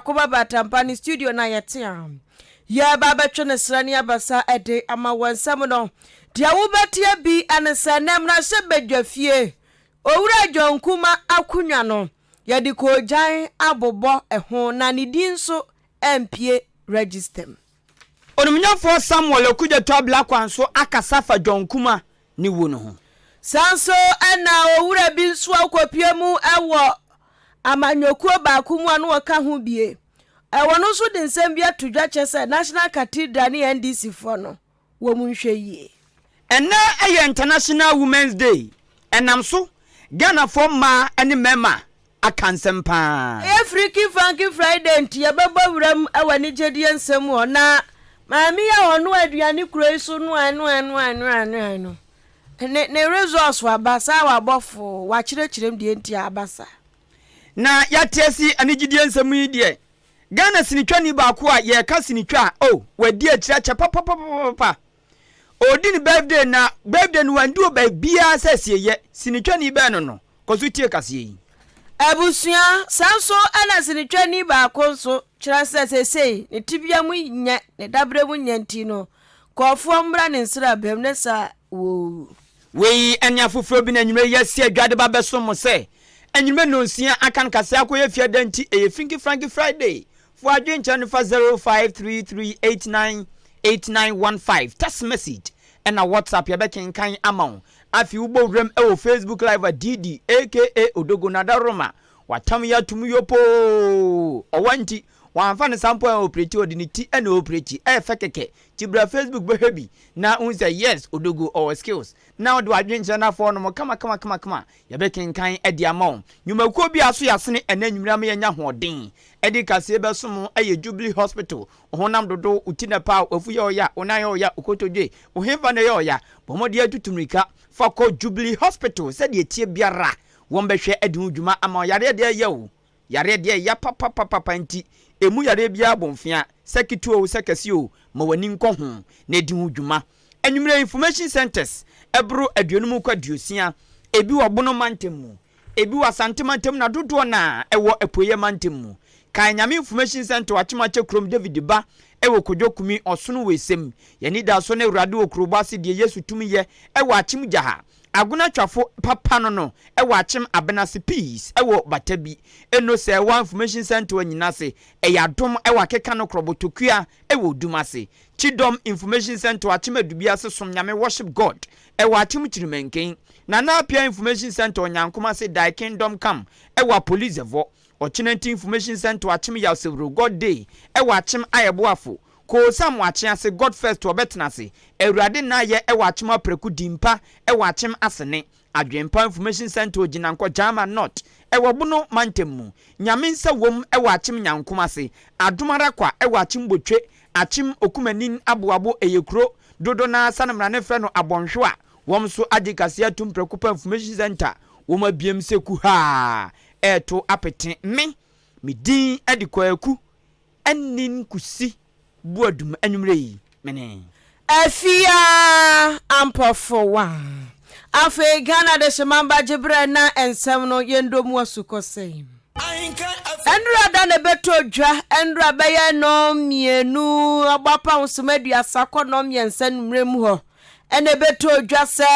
Akoba Batampa ne studio na yɛte a yɛreba abɛtwe ne srɛ ne abasa de ama wɔ nsɛm no. Deɛ wobɛteɛ bi ne sɛ nnɛ mmarahyɛbadwafie Owura John Kumah akonwa no yɛde koogyan abobɔ ho na ne din nso ampue register mu. Onimnyamfoɔ Samuel Okudzeto Ablakwa nso akasa afa John Kumah ne wuo no ho. Saa nso na owura bi nso a ɔkɔpue mu wɔ amanyɔkuo baako mu a na ɔka ho bie. Ɔno nso de nsɛm bi ato dwa kyerɛ sɛ National Cathedral ne NDC foɔ no, wɔn nhwɛ yie. Ɛnnɛ yɛ International Women's Day, ɛnam so Ghanafoɔ mmaa ne mmarima aka nsɛm paa. Ɛyɛ Freaky Funky Friday nti yɛbɛbɔ wuram wɔ anigyedie nsɛm mu hɔ na maame yi a ɔnoa aduane kuro yi so noae noae noae noae noae no ne ne results aba saa wabɔ foo wakyerɛkyerɛ mu deɛ nti a aba saa. Na yɛate asi anigyedie nsɛm yi deɛ Ghana sinitwani baako a yɛreka sinitwa a oh wadi akyire akyɛ papapapapa. Ɔredi ne birthday na birthday no wandi wɔ baabiara sɛ asieyɛ. Sinitwani bɛn no no? Kɔ so tie kaseɛ yi. Abusua, saa nso na sinitwani baako nso kyerɛ sɛ seesei ne tebea mu nyɛ, ne daberɛ mu nyɛ nti no, nkurɔfoɔ mmra ne nsrabam ne saa wɔrewu. Wei ne afoforɔ bi na anwummerɛ yi yɛasi adwa de ba bɛsom mo sɛ anwummerɛ nnɔnsia aka no kaseɛ akɔyɛ fiada nti ɛyɛ Finky Franky Friday. Fa w'adwenkyerɛ no fa 0533898915 text message ɛna WhatsApp yɛbɛkenkan ama wo. Afei wobɔ wuram wɔ Facebook live a Didi aka Odogo Nadaroma watam yi atom yopoo ɔwa nti wamfa ne sample an-operate ɔde ne ti na operate ɛyɛ fɛ kɛkɛ Nti bra Facebook bɛhwɛ bi na wohu sɛ yes Odogo ɔwɔ skills na wode w'adwenkyerɛ no afɔ hɔnom kama kama kama kama yɛbɛkenkan de ama wo. Nnwumakuo bi a so yɛasene ɛnɛ anwumerɛ ama yɛanya ahoɔden de kaseɛ bɛsom wo yɛ Jubilee Hospital, wo honam dodo, wo ti na ɛpa wo, w'afu yɛ ɔya, wo nan yɛ ɔya, wo kotodwe, wo hefa na ɛyɛ ɔya, bɔ mmɔden ara tutu mmirika fa kɔ Jubilee Hospital sɛdeɛ ɛteɛ biara wɔbɛhwɛ adi ho dwuma ama wo. Yareɛ deɛ ɛyɛ o. Yareɛ deɛ ɛya papapapapa nti ɛmu yareɛ biara bɔ mfea, sɛ ketewa oo sɛ kɛseɛ oo, ma w'ani nkɔ ho na di ho dwuma. Anwummerɛ Information Centres boro aduonum kɔ aduosia, ebi wɔ Bono mantam mu, ebi wɔ Asante mantam na dodoɔ no ara wɔ Apueeɛ mantam mu. Kae Nyame Information Centre wɔ Akyemakyɛ kurom David Ba wɔ Kodwo Kumi Ɔsono Wesem. Yɛn anidasoɔ ne Awurade wɔ Kurobɔ ase deɛ Yesu tumi yɛ wɔ Akyem Gyaha. Agonatwafo papa no no wɔ Akyem Abenase Peace wɔ Batabi Eno Sɛɛwa Information Centre wɔ Anyinase Ɛyɛ Adom wɔ Akeka no Krɔbo Tokua wɔ Odum ase Kyidɔm Information Centre wɔ Akyem Adubi ase Som Nyame Worship God wɔ Akyem Kyirimanken Nana Appiah Information Centre wɔ Nyankom ase Thy Kingdom Come wɔ Apolizevɔ Ɔkyenanti Information Centre wɔ Akyem Yawsewuro God Day wɔ Akyem Ayɛboafo Koosam wakye ase God first ɔbɛtena ase Awurade nnaayɛ wɔ Akyem Apraku Dimpa wɔ Akyem Asene Adwenpa Information Centre Ogyinankɔ Gyama North wɔ Bono mantam mu Nyame nsa wom wɔ Akyem Nyankom ase Adom ara kwa wɔ Akyem Botwe Akyem Okumanin Aboabo ɛyɛ kuro dodo no ara sane mmrane frɛ no Abɔnhwewa wɔn nso agye kaseɛ atum prɛko pɛ Information Centre wɔn abiem sɛ kuhaa ɛreto apete me me din de Kwaku Ɛnne nkosi Boadum anwummerɛ yi, mene. Afia Ampɔfowa. Afei Ghana Adehyemamba gye berɛ na nsɛm no yɛndɔ mu asukɔ sɛn. Nnora da na ɛbɛtɔ dwa, nnora bɛyɛ nnɔn mmienu abɔ apahosɛm aduasa kɔ nnɔn mmiɛnsa anwummerɛ mu hɔ ɛna ɛbɛtɔ dwa sɛ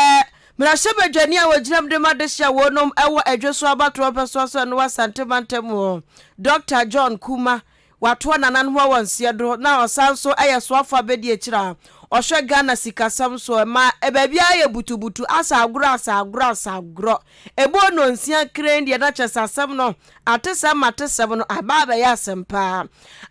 mmarahyɛbadwani a wɔgyina mu de ma dehye a wɔnom wɔ Adwo so abatoɔ mpɛsoa so ɛno wɔ Asante mantam hɔ, Dɔkta John Kumah, watoa nananom hɔ wɔ nseɛ do na ɔsan nso yɛ soafo abɛdi akyire a ɔhwɛ Ghana sikasɛm so ma baabiara yɛ butubutu asa agorɔ asa agorɔ asa agorɔ ɛbɔɔ nonsia kren deɛ na kyerɛ sɛ asɛm no atesɛm atesɛm no aba abɛyɛ asɛm paa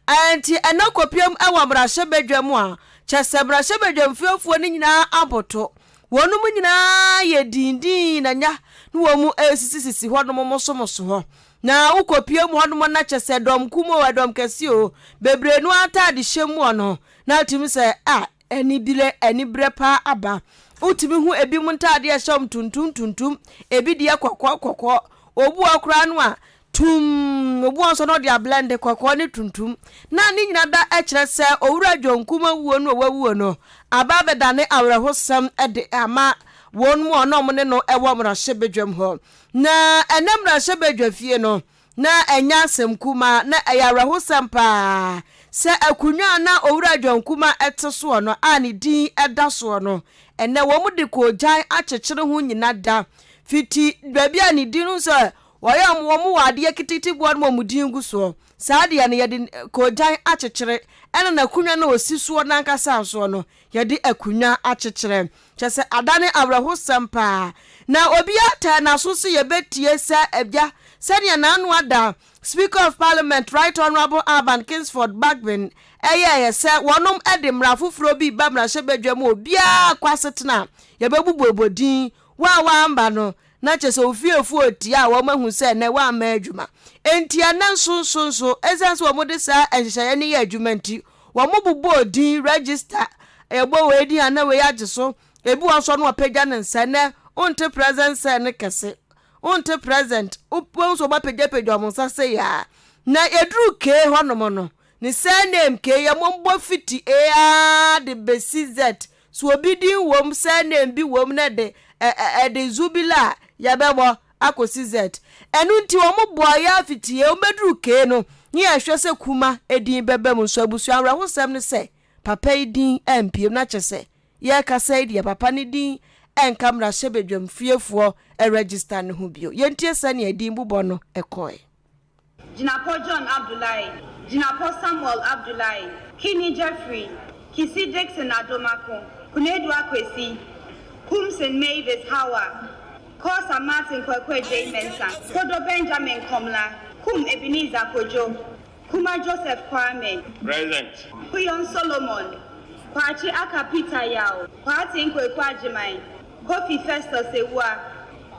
ɛnti ɛnɛ kɔpiam wɔ mmarahyɛbadwa mu a kyerɛ sɛ mmarahyɛbadwamfiefoɔ no nyinaa aboto Wɔnom nyinaa yɛ dindin na nya ne wɔn mu resisisisi hɔnom mosomoso hɔ. Na wokɔpue mu hɔnom na kyɛ sɛ dɔm kum o, ɛdɔm kɛse o, bebree no ara ntaade hyɛ mu hɔ no, na wotumi sɛ a anibere aniberɛ paa aba. Wotumi hu ebinom ntaade a ɛhyɛ wɔn tuntum tuntum, ebi deɛ kɔkɔɔ kɔkɔɔ. Obi wɔ hɔ koraa no a Tumm, obi wɔ hɔ nso na ɔde ablɛnde kɔkɔɔ ne tuntum. Na ne nyina da kyerɛ sɛ Owura John Nkrumah wuo no a wawuo no aba abɛdane awerɛhosɛm de ama wɔn mu a na wɔne no wɔ mmarahyɛbadwam hɔ. Na ɛnnɛ mmarahyɛbadwa fie no, Na ɛnyɛ asɛm kumaa, na ɛyɛ awerɛhosɛm paa sɛ akonnwa a na Owura John Kumah te soɔ no a ne din da soɔ no, ɛnnɛ wɔde koogyan akyekyere ho nyina da. Fiti baabi a ne din no sɛ wɔyɛ wɔn wɔ adeɛ ketekete bi wɔ hɔ nom a wɔn din gu soɔ. Saa adeɛ no yɛde koogyan akyekyere, ɛna n'akonnwa no a ɔsi soɔ no ankasa nsoɔ no, yɛde akonnwa akyekyere. Kyerɛ sɛ adane awerɛhosɛm paa. Na obiara taa n'aso sɛ yɛbɛtie sɛ agya sɛdeɛ n'ano ada Speaker of Parliament Right Honourable Alban Kingsford Bagbin yɛeɛ sɛ wɔnom de mmara foforɔ bi reba mmarahyɛbadwa mu obiara kɔ asetena a yɛbɛbubuobɔ din wo a woamba no na kyerɛ sɛ wo fiefoɔ retie a wɔn ahu sɛ ɛnnɛ woamma adwuma. Enti ɛnnɛ nso nso nso ɛsiane sɛ wɔde saa nhyehyɛeɛ no yɛ adwuma nti Wɔbobɔɔ din, register, yɛbɔ wei din a na wei agye so, ebi wɔ hɔ nso a na wapagya ne nsa, ɛnnɛ wonte present sɛ ne kɛse, wonte present, wobɛhu sɛ wɔapagyapagya wɔn nsa sei ara. Na yɛduru K hɔnom no, ne surname K, yɛmmɔ fiti A ara de bɛsi Z, so obi din wom, surname bi wom na ɛde ɛ ɛ ɛde Zubila a, yɛbɛbɔ. Akɔsi Z. Ɛno nti wɔn bɔɔ yɛ afitiee, wɔn bɛduru K no, ne yɛhwɛ sɛ Kuma din bɛba mu nso abusua awerɛhosɛm ne sɛ papa yi din ampue mu na kyerɛ sɛ yɛrekasa yi deɛ papa no din nka mmarahyɛbadwam fiefoɔ register no ho bio. Yɛntie sɛnea din bobɔ no kɔe. Jinapor John Abdullahi, Jinapor Samuel Abdullahi, Kini Jeffrey, Kisi Dickson Adomako, Konadu Akwesi, Kumsin Mavis Hawa, Korsah Martin Kwaku Adjei Mensah, Kodo Benjamin Komla, Kum Ebenezer Kojo, Kuma Joseph Kwame, Present. Kuyon Solomon, Kwakye Aka Peter Yaw, Kwarteng Kwaku Agyemang, Kofi Festus Awuah,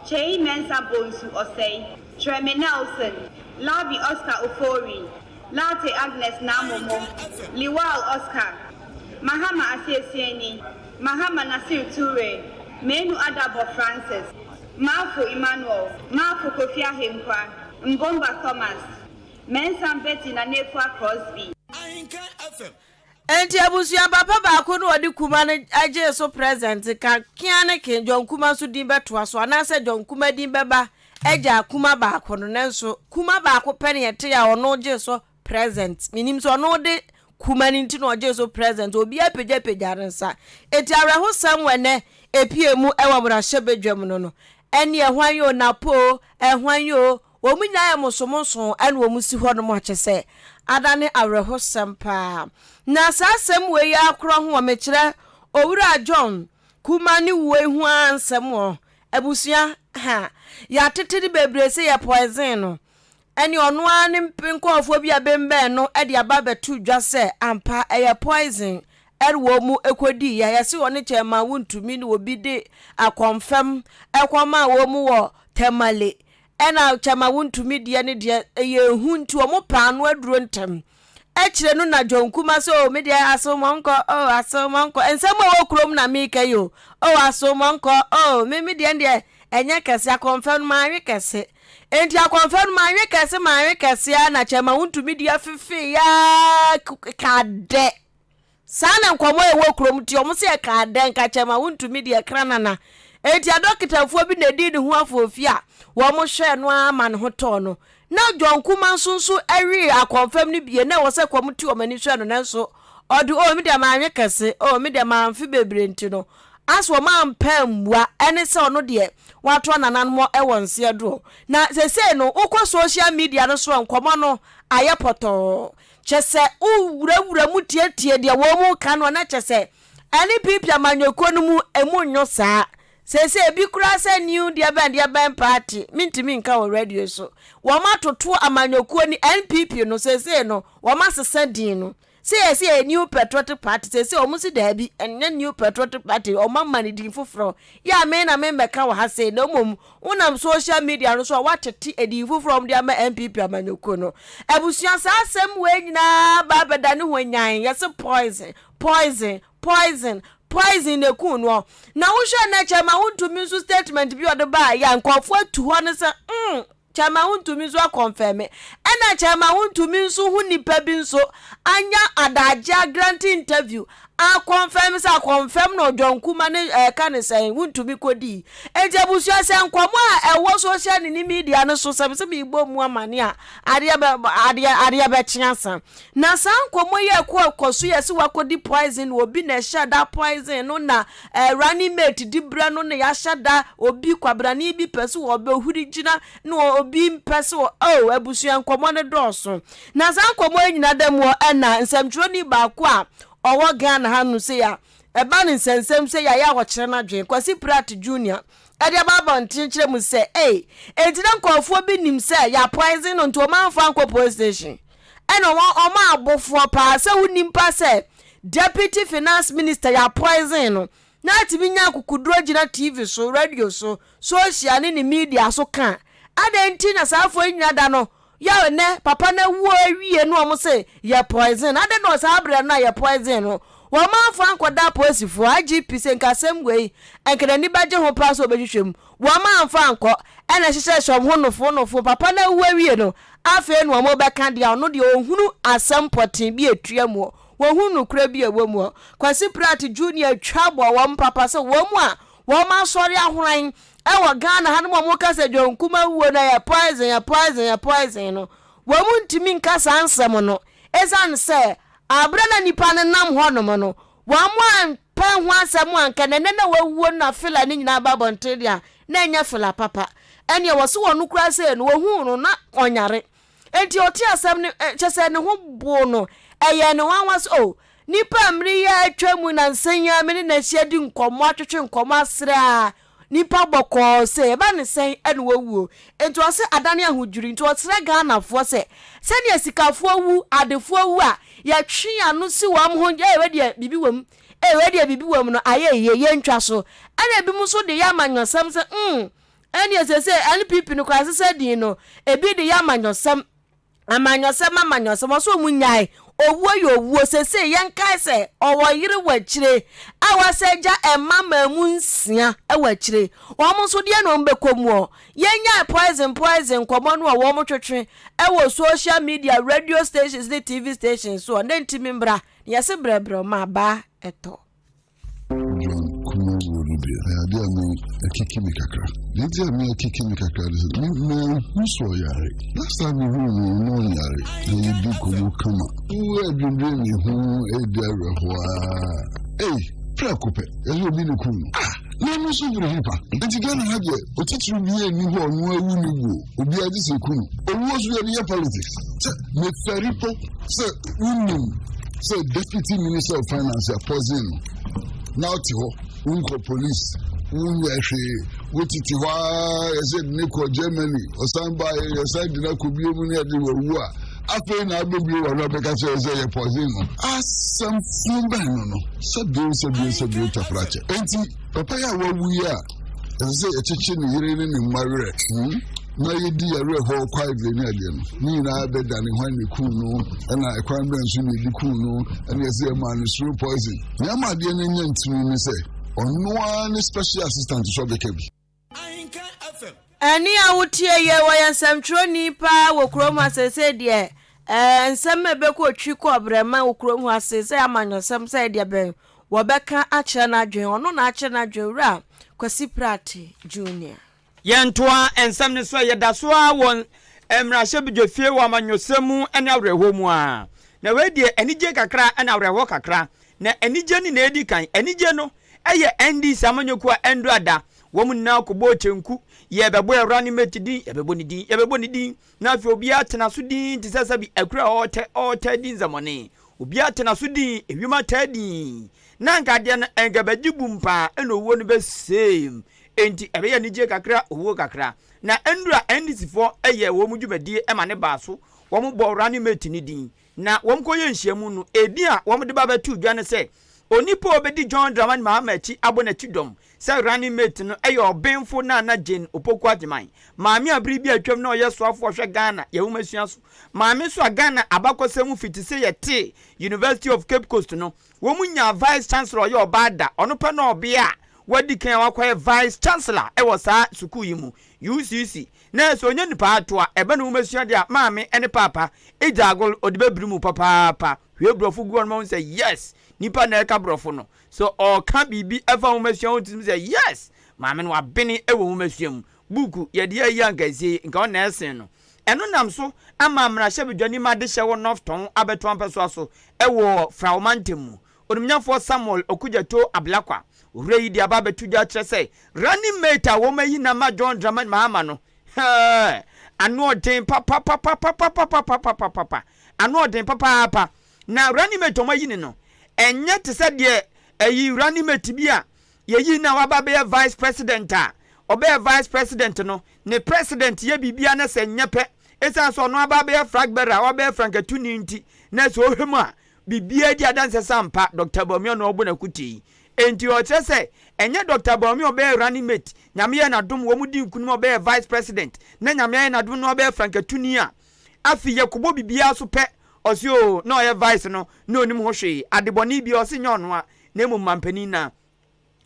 Kyei Mensah Bonsu Osei, Tremi Nelson, Labi Oscar Ofori, Lartey Agnes Naamomo, Liwal Oscar, Mahama Asiesiani, Mahama Nasir Toure, Manu Adabor Francis, Marfo Emmanuel, Marfo Kofi Ahenkwa, Mbomba Thomas, Mensah Betty Nanefua Crosby. Enti abusua papa baako na ɔde Kuma no gyee so present ka kea ne ke John Kuma nso din bɛtoa so anaasɛ John Kuma din bɛba agya Kuma baako no nanso Kuma baako pɛ na yɛte a ɔno gyee so present menim sɛ ɔno de Kuma no nti na ɔgyee so present obiara pagyapagya ne nsa enti awerɛhosɛm wɔ ɛnɛ epie mu ɛwɔ mmarahyɛbadwam no no ɛneɛ hwan yoo Napo o ɛhwan yoo Wɔn nyinaa yɛ mosomosoo ɛna wɔn si hɔ nom a kyɛsɛ adane awerɛhosɛm paa. Na saa asɛm wei ara korɔ ho wɔ mekyerɛ Owura John Kumah ne wuo yi ho ara nsɛm wɔ abusua ha yɛatete no bebree sɛ yɛ poison no ɛne ɔno ara ne nkorɔfoɔ bi a bembɛn no de aba abɛto dwa sɛ ampa ɛyɛ poison ɛne wɔn mu kɔdiiɛ. Yɛse ɔne Chairman Wontumi ne obi de akɔmfɛm kɔmaa wɔn mu wɔ Tamale Ɛna kyɛma wontumi deɛ ne deɛ ɛyɛ ehu nti wɔn pɛ ano aduro ntɛm. Akyire no na John Kuma sɛ oh me deɛ asew mɔnkɔ oh asew mɔnkɔ nsɛm a ɛwɔ kurom na meka yi o oh asew mɔnkɔ oh me me deɛ deɛ ɛnyɛ kɛse akɔmfɛ no manwe kɛse enti akɔmfɛ no manwe kɛse manwe kɛse a na kyɛma wontumi deɛ fefe yaa ka dɛ. Saa na nkɔmmɔ a ɛwɔ kurom te. Wɔn se ɛkaa dɛn ka kyɛ ma wontumi deɛ kra nana. Enti adɔkotafoɔ bi na ɛdii ne ho afoofi a wɔn hwɛɛ no ara ma ne ho tɔɔ no. Na John Kumah nso nso wee akɔmfam no bie na ɛwɔ sɛ kɔm te wɔn ani hwɛ no nanso ɔde oh me deɛ manwe kɛse oh me deɛ mamfe bebree nti no as wɔn ampɛ ammua ɛne sɛ ɔno deɛ watoa nananom wɔ nseɛ doɔ. Na sesei no wokɔ social media no so a nkɔmmɔ no ayɛ pɔtɔɔ. Kyɛ sɛ wo wurawura mu tietie deɛ wɔn reka no a, na kyɛ sɛ ɛne PP amanyɔkuo no mu ɛmu nnwo saa. Seesei ebi koraa sɛ new deɛ bɛn deɛ bɛn party, mentumi nka wɔ radio so. Wɔn atoto amanyɔkuo no NPP no seesei no wɔn asesa din no. Sɛ yɛse ɛyɛ New Patriotic Party, seesei wɔn se daabi, ɛnyɛ New Patriotic Party, wɔn ama no din foforɔ. Yɛ a me na memmɛka wɔ ha sei, na mmom wonam social media no so a woatete edin foforɔ a wɔde ama NPP amanyɔkuo no. Abusua saa asɛm wei nyinaa ba abɛda ne hwanyan, yɛse poison, poison, poison, poison na ɛkuu noɔ. Na wohwɛ nnɛ kyɛ ma wontumi nso statement bi a ɔde baeɛ a nkurɔfoɔ atu hɔ no sɛ mm, Kyɛma wontumi nso akɔnfɛme. Ɛna kyɛma wontumi nso ho nipa bi nso anya adagye agrante interview. Akɔnfɛm sɛ akɔnfɛm na Ɔjɔn Kuma ne ɛka ne sɛn wontumi kɔdii. Enti abusua sɛ nkɔmɔ a ɛwɔ social ne ne media no so sɛ mesɛ merebɔ mu amane a adeɛ bɛ adeɛ adeɛ bɛkye asa. Na saa nkɔmɔ yi a ɛkɔ ɛkɔ so yɛ sɛ wakɔdi poison obi na ɛhyɛ da poison no na eh, running mate di berɛ no na yɛahyɛ da obi kwabrane bi pɛ sɛ ɔbɛhuri gyina na obi mpɛ sɛ oh abusua nkɔmɔ no dɔɔso. Na saa nkɔmmɔ yi nyina da mu ɛna nsɛmtwerɛni baako a ɔwɔ Ghana ha no sei a ɛba ne nsɛnsɛm sei a yɛ a ɔkyerɛ n'adwene, Kwasi Pratt Junior, ɛde aba abɔnten kyerɛ mu sɛ ei, enti na nkurɔfoɔ bi nim sɛ yɛ poison no nti wɔn amfa ankɔ police station. Ɛna wɔn wɔn abofoɔ paa sɛ wonim pa sɛ deputy finance minister yɛ poison no na atumi nya akokoduro gyina TV so, radio so, social ne ne media so ka a, adɛn nti na saa afoɔ yi nyina da no Yaw nnɛ papa no awuo awie no wɔn se yɛ poison adɛn na saa berɛ no a yɛ poison no wɔn amfa ankɔda apolisifoɔ IGP sɛ nka asɛm wei nka n'ani bɛgye ho paa sɛ ɔbɛhwehwɛ mu wɔn amfa ankɔ ɛna ɛhyehyɛhyɛ wɔn ho nofo nofo papa no awu awie no afei na wɔn bɛka deɛ ɔno deɛ ɔhunu asɛm pɔtee bi ɛtua muɔ wɔhunu nokorɛ bi ɛwɔ muɔ Kwasi Pratt Junior twa bɔ wɔn papa sɛ wɔn mu a wɔn asɔre ahoran Ɛwɔ Ghana ha nom a wɔka sɛ John Kumah wuo no ɛyɛ poison, ɛyɛ poison, ɛyɛ poison no, wɔn ntumi nka saa nsɛm no ɛsiane sɛ aberɛ na nipa no nam hɔ nom no wɔn ampɛ ho asɛm anka na ɛnɛ na wawuo no na fila no nyinaa ba abɔnten deɛ a na ɛnyɛ fila papa. Ɛneɛ wɔse wɔn koraa sei no wɔhuu no na ɔnyare. Enti ɔtee asɛm no, kyerɛ sɛ ne ho boo no. Ɛyɛɛ no nwanwa sɛ, Oh, nipa a mmere yi a atwa mu nnansa yi ara me ne no ahyia di nkɔmmɔ, atwetwe nkɔmmɔ asere a, nipa bɔkɔɔ sei, ɛba ne sɛn na wawuo? Enti ɔse adane ahodwiri. Nti ɔsrɛ Ghanafoɔ sɛ, sɛdeɛ sikafoɔ wu, adefoɔ wu a, yɛtwe yɛn ano si wɔn ho, ee wei deɛ biribi wɔ mu, ee wei deɛ biribi wɔ mu no, ayɛ yie, yɛntwa so. Ɛna ebinom nso de yɛ amanyɔsɛm sɛ, mm, Ɛneɛ seesei NPP no koraa sesa din no ebi de yɛ amanyɔsɛm amanyɔsɛm amanyɔsɛm ɔsɛ ɔmo nyae owuo yɛ owuo seesei yɛnkae sɛ ɔwɔ yere wɔ akyire a wasa agya mma maamu nsia wɔ akyire wɔn nso deɛ na wɔn bɛkɔ muɔ yɛnyae poison poison nkɔmɔ no a wɔn twetwe ɛwɔ social media radio stations ne TV stations soɔ ne ntimi mbra yɛse brɛbrɛ ɔma abaa ɛtɔ. John Kumah wuo no deɛ, ɛyɛ adeɛ a me akiki me kakra. Deɛ nti a me akiki me kakra ne sɛ, me manhu sɛ ɔyare. Last time me huu no, na ɔnyare. Na yɛdi nkɔmmɔ kama. Wo adwendwen me ho ɛredi awerɛhoɔ ara. Ei, prɛko pɛ, yɛsɛ obi ne kum no. Ah, na ɔno nso firi he fa? Nti Ghana ha deɛ, otitiriw biara nni hɔ a ɔno awu ne wuo. Obiara gye sɛ eku no. Owuo nso yɛde yɛ politics. Sɛ mefɛre po sɛ wonim sɛ deputy minister of finance a poison no na ɔte hɔ wonkɔ police wonyɛ hwee wotete hɔ ara yɛsɛ de ne kɔ Germany ɔsan baeɛ yɛsan de no akɔ bio mu ne ɛde wawu a afei na abɛbie wɔ no abɛka kyerɛ sɛ yɛ poison no asɛm fun bɛn no no sɛ bio sɛ bio sɛ bio tafrakyɛ enti papa yi a wawu yi a ɛsɛ sɛ yɛkyekye ne yere ne ne mma werɛ hmm? na yɛdi yɛwerɛ hɔ quietly ne adeɛ no ne nyinaa bɛdane hwan ne kuu no ɛna ɛkwan bɛn so ne ɛdi kuu no ɛna ɛsɛ yɛmaa no slow poison nea ama adeɛ no nya ntini ne sɛ ɔno ara ne special assistant so ɔbɛka bi. Ɛnne a wotie yɛ wɔyɛ nsɛmtwerɛni paa wɔ kurom ha seesei deɛ ɛɛ nsɛm a ɛbɛkɔ otwi kɔ ɔbrɛma wɔ kurom ha se sɛ amanyɔsɛm sɛ ɛdeɛ bɛn Wɔbɛka akyerɛ no adwene, ɔno na akyerɛ no adwene, Owura Kwasi Pratt Junior. Yɛntoa nsɛm no so ɛ, yɛda so ara wɔ mmarahyɛbedwafie wɔ amanyɔsɛm mu ne awerɛhoɔ mu ara. Na wei deɛ anigye kakra na awerɛhoɔ kakra. Na anigye no na ɛdi kan. Anigye no yɛ NDC amanyɔkuo a ɛndɔ ada. Wɔn nyinaa kɔbɔɔ kyenku, yɛrebɛbɔ yɛn running mate din, yɛbɛbɔ ne din, yɛbɛbɔ ne din. Na afei obiara tena so dinn te sɛ sɛbi akura a ɔretɛ ɔretɛ di nsɛmmɔne. Obiara tena so dinn, ewiem ataa dinn. Na anka adeɛ no anka ɛbɛgye bum paa ɛna owuo no bɛsɛe mu. Enti ɛbɛyɛ anigyeɛ kakra, owuo kakra. Na nnuru a NDC foɔ yɛɛ wɔn dwumadie ma no baa so, wɔn bɔɔ running mate no din. Na wɔn kɔyɛ nhyiamu no, edin a wɔn de ba bɛtoo dwa ne sɛ, onipa a ɔbɛdi John Dramani Mahama akyi abɔ n'akyi dɔm sɛ running mate no yɛ ɔbenfo Nana Jane Opoku Agyemang, maame a bere bi a atwam na ɔyɛ soafo a ɔhwɛ Ghana yɛn nwomasua so, maame nso a Ghana abakɔsɛm mu fiti sɛ yɛtee University of Cape Coast no, wɔn nyaa Vice Chancellor a ɔyɛ ɔbaa da, ɔno pɛ ne ɔbea a wadi kan a wakɔyɛ Vice Chancellor wɔ saa sukuu yi mu, UCC. Na sɛ ɔnya nipa ato a, ɛbɛ ne nwomasua deɛ a, maame ne paapa gya agol, ɔde bɛbiri mu papaapa. Hwie borɔfo gu hɔ no ma wohu sɛ yes, nipa na ɛreka borɔfo no. Sɛ ɔreka biribi ɛfa nwomasua ho tirim sɛ yes, maame no wabene wɔ nwomasua mu. Buuku, yɛde yɛ ayi anka ɛsie, nka ɔna ɛsen no. Ɛno nam so ama mmarahyɛbadwani ma adehyɛ wɔ North Tɔn abɛto ampɛsoa so wɔ Frao mantam mu. Onimnyafoɔ Samuel Okudzeto Ablakwa, owura yi de aba abɛto dwa akyerɛ sɛ running mate a wɔayi no ama John Dramani Mahama no, hɛɛ, ano ɔden papapapapapapapapapapa, ano ɔden papaapa. Na running mate a wɔayi no no, ɛnyɛ te sɛ deɛ ɛyi running mate bi a yɛyi no a waba abɛyɛ vice president a, ɔbɛyɛ vice president no, ne president yɛ biribiara na sɛ nyɛ pɛ, ɛsiane sɛ ɔno aba abɛyɛ flag bearer a wabɛyɛ frankatuni nti, na sɛ ɔhwɛ mu a, Biribiara di adanse sɛ ampa Dɔkta Bawumia na ɔrebɔ n'akotie yi. Enti ɔkyerɛ sɛ ɛnyɛ Dɔkta Bawumia a ɔbɛyɛ running mate, Nyame yɛ n'adom wɔn di nkunim a ɔbɛyɛ vice president, na Nyame ayɛ n'adom na wabɛyɛ frankatuni a afei yɛkɔbɔ biribiara so pɛ ɔse oo na ɔyɛ vice no na ɔnim ho hwee, adebɔne biara ɔse nyɛ ɔnoa na mmom mampanin na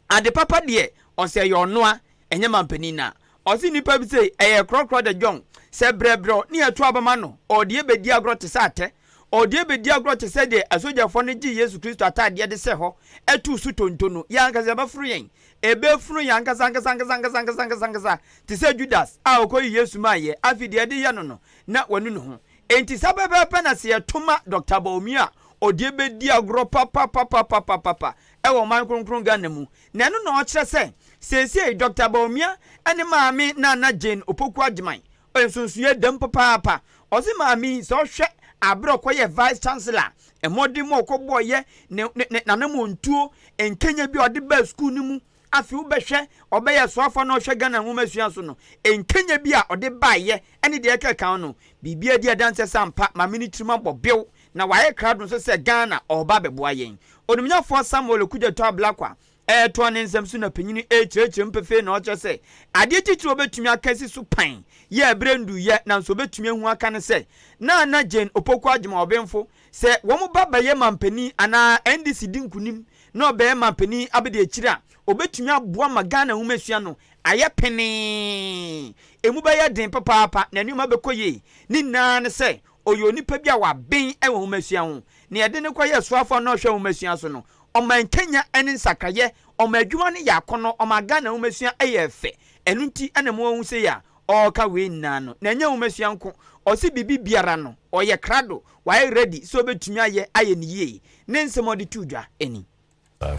Ade papa deɛ ɔsɛ ɛyɛ ɔnoa ɛnyɛ mampanin na ɔse nipa bi sei ɛyɛ krɔkrɔ de dwɔn sɛ brɛbrɛw ne yɛto aba ma no ɔdeɛ bɛdi agorɔ te sɛ atɛ ɔdeɛ bɛdi agorɔ te sɛ deɛ asogyafoɔ no gyee Yesu Kristo ataadeɛ de sɛ hɔ ɛtoo so tonto no yɛn ankasa yɛbɛforo yɛn ɛbɛfunu yɛn ankasa ankasa ankasa ankasa ankasa ankasa ankasa te sɛ Judas a ɔkɔyi Yesu maayɛ afei deɛ ɛde yɛ no no na wanu ne ho enti saa pɛpɛɛpɛ na sɛ yɛto ma Dr. Bawumia a ɔdeɛ bɛdi agorɔ papapapapapapa wɔ ɔman kronkron Ghana mu, na ɛno na ɔkyerɛ sɛ seesei Dɔkta Bawumia ne Maame Nana Jane Opoku Agyemang nsonsonoeɛ da mu papaapa. Ɔse maame yi sɛ ɔhwɛ aberɛ a ɔkɔyɛɛ Vice Chancellor, mmɔden mu a ɔkɔbɔeɛ, ne ne ne n'anammɔntuo, nkenya bi a ɔde baa sukuu no mu, afei wobɛhwɛ ɔbɛyɛ soafoɔ na ɔhwɛ Ghana nwomasua so no, nkenya bi a ɔde baeɛ ne deɛ ɛkeka ho no, biribiara di adanseɛ sɛ ampa maame no tirim abɔ bew na wayɛ krado nso sɛ Ghana ɔreba abɛboa yɛn. Onimnyafoɔ Samuel Okudzeto Ablakwa retoa ne nsɛm so na panyin rekyerɛkyerɛ mu pefee na ɔkyerɛ sɛ adeɛ titiriw a obetumi aka asi so pan yɛ a berɛ nduiɛ nanso obetumi ahu aka ne sɛ Nana Jane Opoku Agyemang Ɔbenfo sɛ wɔn ba bɛyɛ manpanin anaa NDC di nkunim na ɔbɛyɛ manpanin abadiakyiri a obetumi aboa ma Ghana nwomasua no ayɛ penee, emu bɛyɛ den papaapa na nneɛma bɛkɔ yie. Ne nyinaa ne sɛ Ɔyɛ onipa bi a waben wɔ nwomasua ho. Nea ɛde no kɔyɛɛ soafoɔ a na ɔhwɛ nwomasua so no, ɔmaa nkanya ne nsakraeɛ, ɔmaa adwuma no yɛ akɔnnɔ, ɔmaa Ghana nwomasua yɛɛ fɛ. Ɛno nti na moahu sei a ɔreka wei nyinaa no. Na ɛnyɛ nwomasua nko, ɔse biribi biara no, ɔyɛ krado, wayɛ ready sɛ ɔbɛtumi ayɛ ayɛ no yie. Ne nsɛm a ɔde too dwa ni.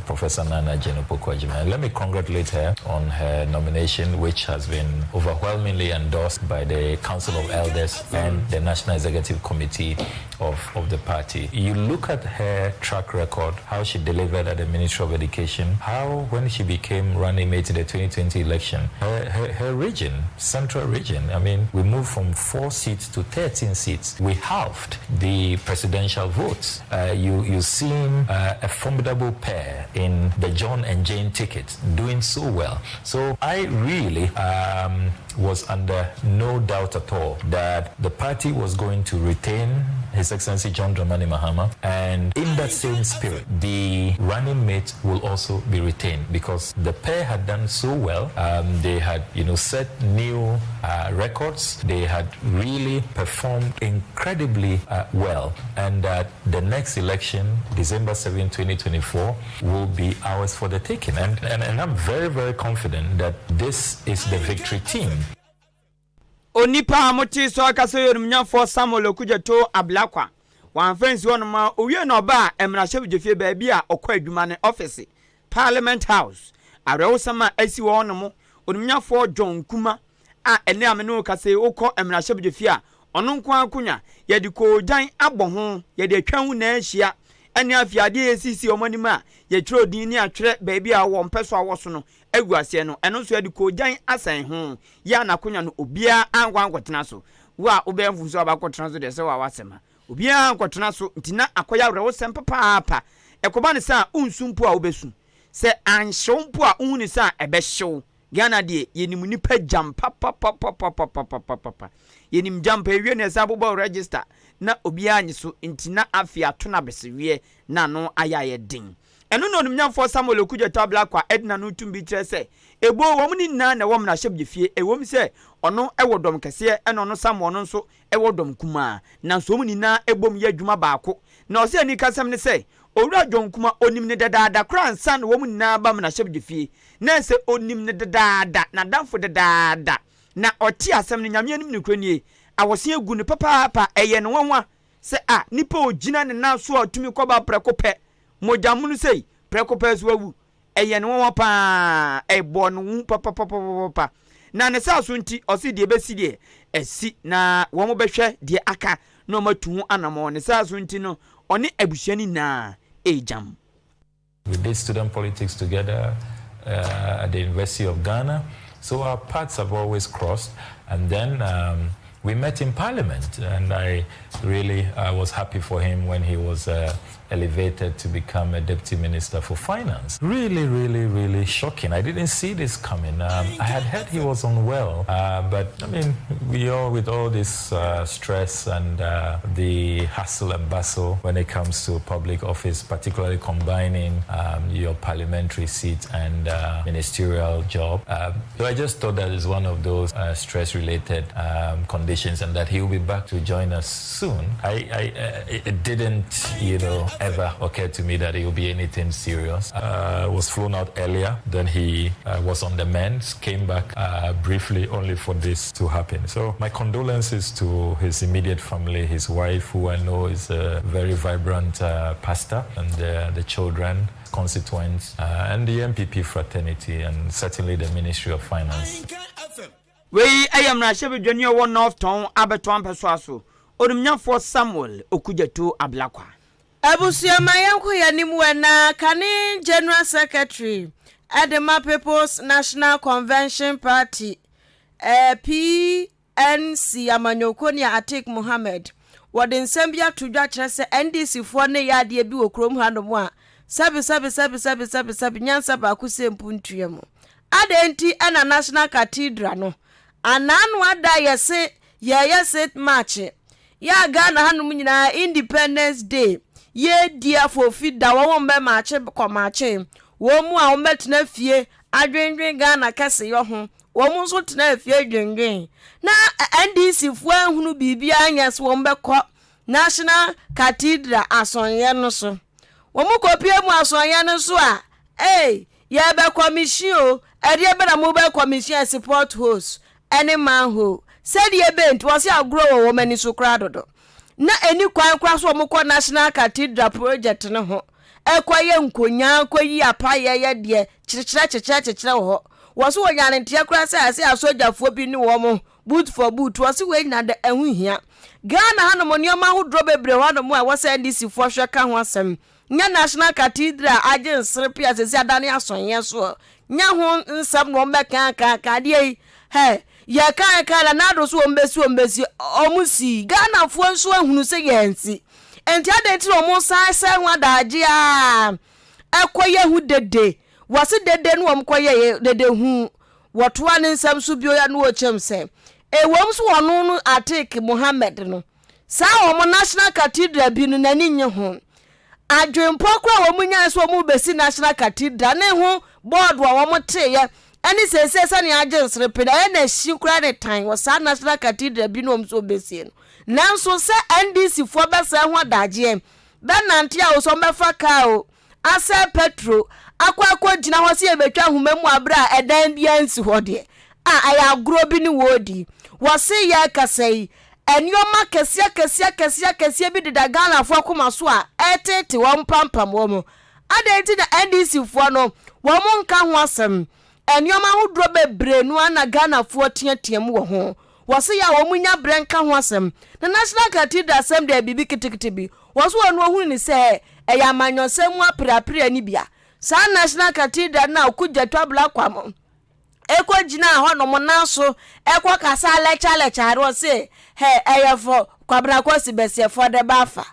Professor Nana Jane Opoku-Agyemang. Let me congratulate her on her nomination, which has been overwhelmingly endorsed by the Council of Elders and the National Executive Committee of, of the party. You look at her track record, how she delivered at the Ministry of Education, how when she became running mate in the 2020 election, her, her, her region, Central region, I mean, we moved from four seats to 13 seats. We halved the presidential votes. Uh, you, you've seen uh, a formidable pair in the John and Jane ticket doing so well. So I really um, was under no doubt at all that the party was going to retain His Excellency John Dramani Mahama. And in that same spirit, the running mate will also be retained because the pair had done so well. Um, they had, you know, set new uh, records. They had really performed incredibly uh, well. And that the next election, December 7, 2024, will be ours for the taking. And, and, and I'm very, very confident that this is the victory team. Onipa a motee sɛ ɔrekasa yi yɛ Onimnyafoɔ Samuel Okudzeto Ablakwa. Wamfa ansi hɔnom ara, owiee na ɔbaa mmarahyɛbedwafie baabi a ɔkɔ adwuma ne ɔfese, Parliament House. Awerɛhosɛm a asi wɔ hɔnom, Onimnyafoɔ John Nkumah a ɛnnɛ a me ne wo rekasa yi wokɔ mmarahyɛbedwafie a, ɔno nko ara akonnwa, yɛde koogyan abɔ ho, yɛde atwa ho nyinaa ahyia, ɛne afei adeɛ a yɛsiesie wɔn anim a yɛtwerɛ din ne atwerɛ baabi a wɔn mpɛ so a wɔso no agu aseɛ no, ɛno nso yɛde koogyan asɛn ho. Yɛ a n'akonnwa no obiara ankɔ ankɔtena so. Wo a wobɛyɛ mfomso a wobɛakɔtena so deɛ sɛ wo a w'asɛm a, obiara ankɔtena so nti na akɔyɛ awerɛhosɛm papaapa. Ɛkɔba no saa a, wonsu mpo a wobɛsu. Sɛ anhyew mpo a wohu no sɛ a ɛbɛhyew. Ghana deɛ yɛnim nipa gyam papapapapapapapapa. Yɛnim gyam pa yɛwie no yɛsan bobɔ register na obiara nye so nti na afei ato no abeseweɛ na ano ayɛ ayɛ den. Ɛno na Onimnyamfoɔ Samuel Okudzeto Ablakwa de n'ano tum bi kyerɛ sɛ, Eboo, wɔn ne nyinaa na ɛwɔ mmarahyɛbdwafie, ɛwom sɛ ɔno wɔ dɔm kɛseɛ ɛna ɔno Samuel no nso wɔ dɔm kumaa, nanso wɔn nyinaa bom yɛ adwuma baako. Na ɔsɛ anikasɛm ne sɛ, Owura John Kumah ɔnim no dadaada koraa ansa na wɔn nyinaa ba mmarahyɛbdwafie, na ɛsɛ ɔnim no dedaada, n'adamfo dedaada, na ɔte asɛm no, Nyame anim nokorɛ nie, awɔse agu no papaapa, ɛyɛ no nwanwa sɛ a nipa a ɔgyina ne nan so a ɔtumi kɔba prɛko pɛ, mogya mono sei, prɛko pɛ so awu, ɛyɛ no nwanwa pa ara, ɛbɔɔ no hu papapapapapa. Na ne saa so nti, ɔse deɛ ɛbɛsi deɛ, asi, na wɔn bɛhwɛ deɛ aka na wɔn atu ho anamɔn. Ne saa so nti no, ɔne abusua no nyinaa regyam. We did student politics together uh, at the University of Ghana, so our paths have always crossed. And then um, we met in Parliament, and I really I was happy for him when he was uh, elevated to become a deputy minister for finance. Really, really, really shocking. I didn't see this coming. Um, I had heard he was unwell, uh, but I mean, we all, with all this uh, stress and uh, the hustle and bustle when it comes to public office, particularly combining um, your parliamentary seat and uh, ministerial job. Um, so I just thought that is one of those uh, stress-related um, conditions and that he will be back to join us soon. I, I uh, it didn't, you know, ever occur to me that it would be anything serious. Uh, was flown out earlier, then he uh, was on the mend, came back uh, briefly only for this to happen. So my condolences to his immediate family, his wife, who I know is a very vibrant uh, pastor, and the children, constituents, uh, and the NPP fraternity, and certainly the Ministry of Finance. Wei yɛ mmarahyɛbadwani a ɔwɔ North Tɔn abɛtoa mpɛsoa so, Onimnyafoɔ Samuel Okudzeto Ablakwa. Abusua ma yɛnkɔ yɛn anim wɛ na kane General Secretary de ma People's National Convention Party, PNC, amanyɔkuo ne Atik Mohammed. Wɔde nsɛm bi ato dwa kyerɛ sɛ NDC foɔ ne yɛ adeɛ bi wɔ kurom hanom a sɛbe sɛbe sɛbe sɛbe sɛbe sɛbe nyansa baako sɛ mpu ntua mu. Adɛn nti na National Cathedral no anaano ada a yɛse yɛɛyɛ 6th March yɛ a Ghana hanom nyinaa Independence Day yɛɛdi afoofi da wɔn wɔn bɛ maakye kɔ maakye wɔn mu a wɔn bɛtena fie adwendwen Ghana kɛseyɔ ho wɔn nso tena fie dwendwen na NDC foɔ anhunu biribiara nyɛ sɛ wɔn bɛkɔ National Cathedral asɔnyɛ no so wɔn kɔpie mu asɔnyɛ no so a ei Yɛbɛ kɔmihyin o, ɛdeɛ bɛ na mo bɛ kɔmihyin ɛse pot holes ɛne manhole sɛdeɛ bɛ nti wɔse agorɔ wɔ wɔn ani so koraa dodo na ɛni kwan koraa so wɔn kɔ National Cathedral project no ho ɛkɔ yɛ nkonyaa kɔ yi apayɛ yɛ deɛ kyekyerɛ kyekyerɛ kyekyerɛ wɔ hɔ wɔse wɔ nyanenteɛ koraa sɛ ɛse asogyafoɔ bi ne wɔn boot for boot wɔse wei nyina da ɛho hia Ghana hanom nneɛma ahodoɔ bebree hɔ nom a ɛwɔ sɛ NDC foɔ hwɛ ka ho asɛm Nyɛ National Cathedral a agye nserepe a sɛsi adane asɔneɛ soɔ nyɛ ho nsɛm na wɔn bɛka ka ka adeɛ yi hɛ yɛ ka ka na nado so wɔn bɛsi wɔn bɛsi wɔn si Ghanafoɔ nso ahunu sɛ yɛn si nti adɛn nti na wɔn san sɛ ho adagye a ɛkɔ yɛ ho dede wɔse dede no wɔn kɔ yɛ dede hu wɔtoa ne nsɛm so bio ya no wɔkyɛm sɛ ɛwom so wɔn no Atik Mohammed no Saa wɔn National Cathedral bi no n'ani nnye ho. Adwempɔ koraa a wɔn nyae sɛ wɔn rebɛsi National Cathedral ne ho bɔɔdo a wɔn teeɛ ɛne seesei sɛnea agye nserepe no ɛyɛ na hyi koraa ne tan wɔ saa National Cathedral bi no wɔn sɛ wɔbɛsie no. Nanso sɛ NDC foɔ bɛsɛe ho adagyeɛ bɛnante a o sɛ wɔbɛfa kaa o asɛe pɛtro akɔ akɔgyina hɔ sɛ yɛbɛtwa nhoma mu aberɛ a ɛdan biara nsi hɔ deɛ a, ɛyɛ agorɔ bi ne wɔredi. Wɔse yɛrekasa yi, nnoɔma akɛseɛ akɛseɛ akɛseɛ akɛseɛ bi deda Ghanafoɔ akoma so a ɛreteete wɔn pampam wɔn. Adɛn nti na NDC foɔ no wɔn nka ho asɛm? Nnoɔma ahodoɔ bebree no ara na Ghanafoɔ teateam wɔ ho. Wɔse yɛ a wɔn nya berɛ nka ho asɛm. Na National Cathedral asɛm deɛ biribi ketekete bi. Wɔse wɔn wɔhunu no sɛ ɛyɛ amanyɔsɛm mu apereapereɛ no bi a. Saa National Cathedral no a Okudzeto Ablakwa kɔgyinaa hɔnom nan so kɔkasaa lɛkyalɛkya no ɔse hɛ ɛyɛ fɔ Kwabena Kwasi Bɛseɛ fɔ de ba afa.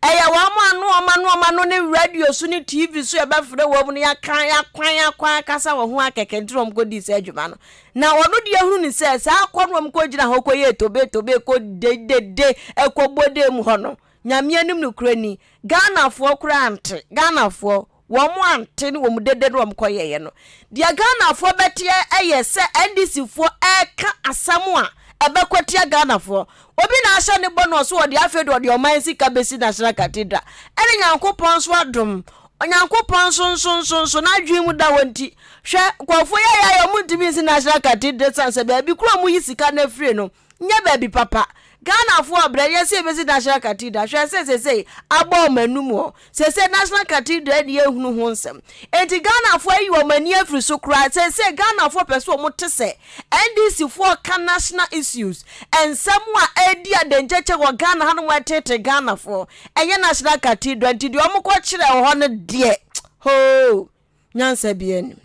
Ɛyɛ wɔn a noɔma noɔma no ne radio so ne TV so yɛbɛfrɛ wɔn no yɛaka yɛakwan akwan akasa wɔ ho akɛkɛ nti na wɔn kɔdii saa adwuma no. Na ɔno deɛ hunu ne sɛ saa akɔ no wɔn kɔgyina hɔ kɔyɛ tobe tobe kɔ dedede ɛkɔbɔ dam hɔ no Nyame anim nokorɛ ni Ghanafoɔ koraa nte Ghanafoɔ. Wɔn ante ne wɔn dede ne wɔn kɔyɛeɛ no. Deɛ Ghanafoɔ bɛteɛ yɛ sɛ NDC foɔ ɛreka asɛm a ɛbɛkɔ atia Ghanafoɔ. Obi na ahyɛ ne bɔ na ɔso ɔde afei de ɔde ɔman sika bɛsi National Cathedral. Ɛne Nyankopɔn nso adom. Onyankopɔn nso nso nso nso n'adwene mu da hɔ nti, hwɛ nkurɔfoɔ yi ayɛ ayɛ wɔn ntumi nsi National Cathedral sane sɛ baabi koro a wɔyi sika no afiri no nyɛ baabi papa. Ghanafoɔ ɔbrɛ yɛ sɛ yɛbɛsi National Cathedral hwɛ sɛ sesei abɔ wɔn anum hɔ. Sesei National Cathedral ne yɛhunu ho nsɛm. Enti Ghanafoɔ ayi wɔn ani afiri so koraa. Sesei Ghanafoɔ pɛ sɛ wɔn te sɛ NDC foɔ ka national issues, nsɛm a ɛredi adenkyɛkyɛ wɔ Ghana hanom a ɛtete Ghanafoɔ. Ɛnyɛ National Cathedral nti deɛ wɔn kɔ kyerɛ wɔ hɔ no deɛ hoo nyansa biara nnim.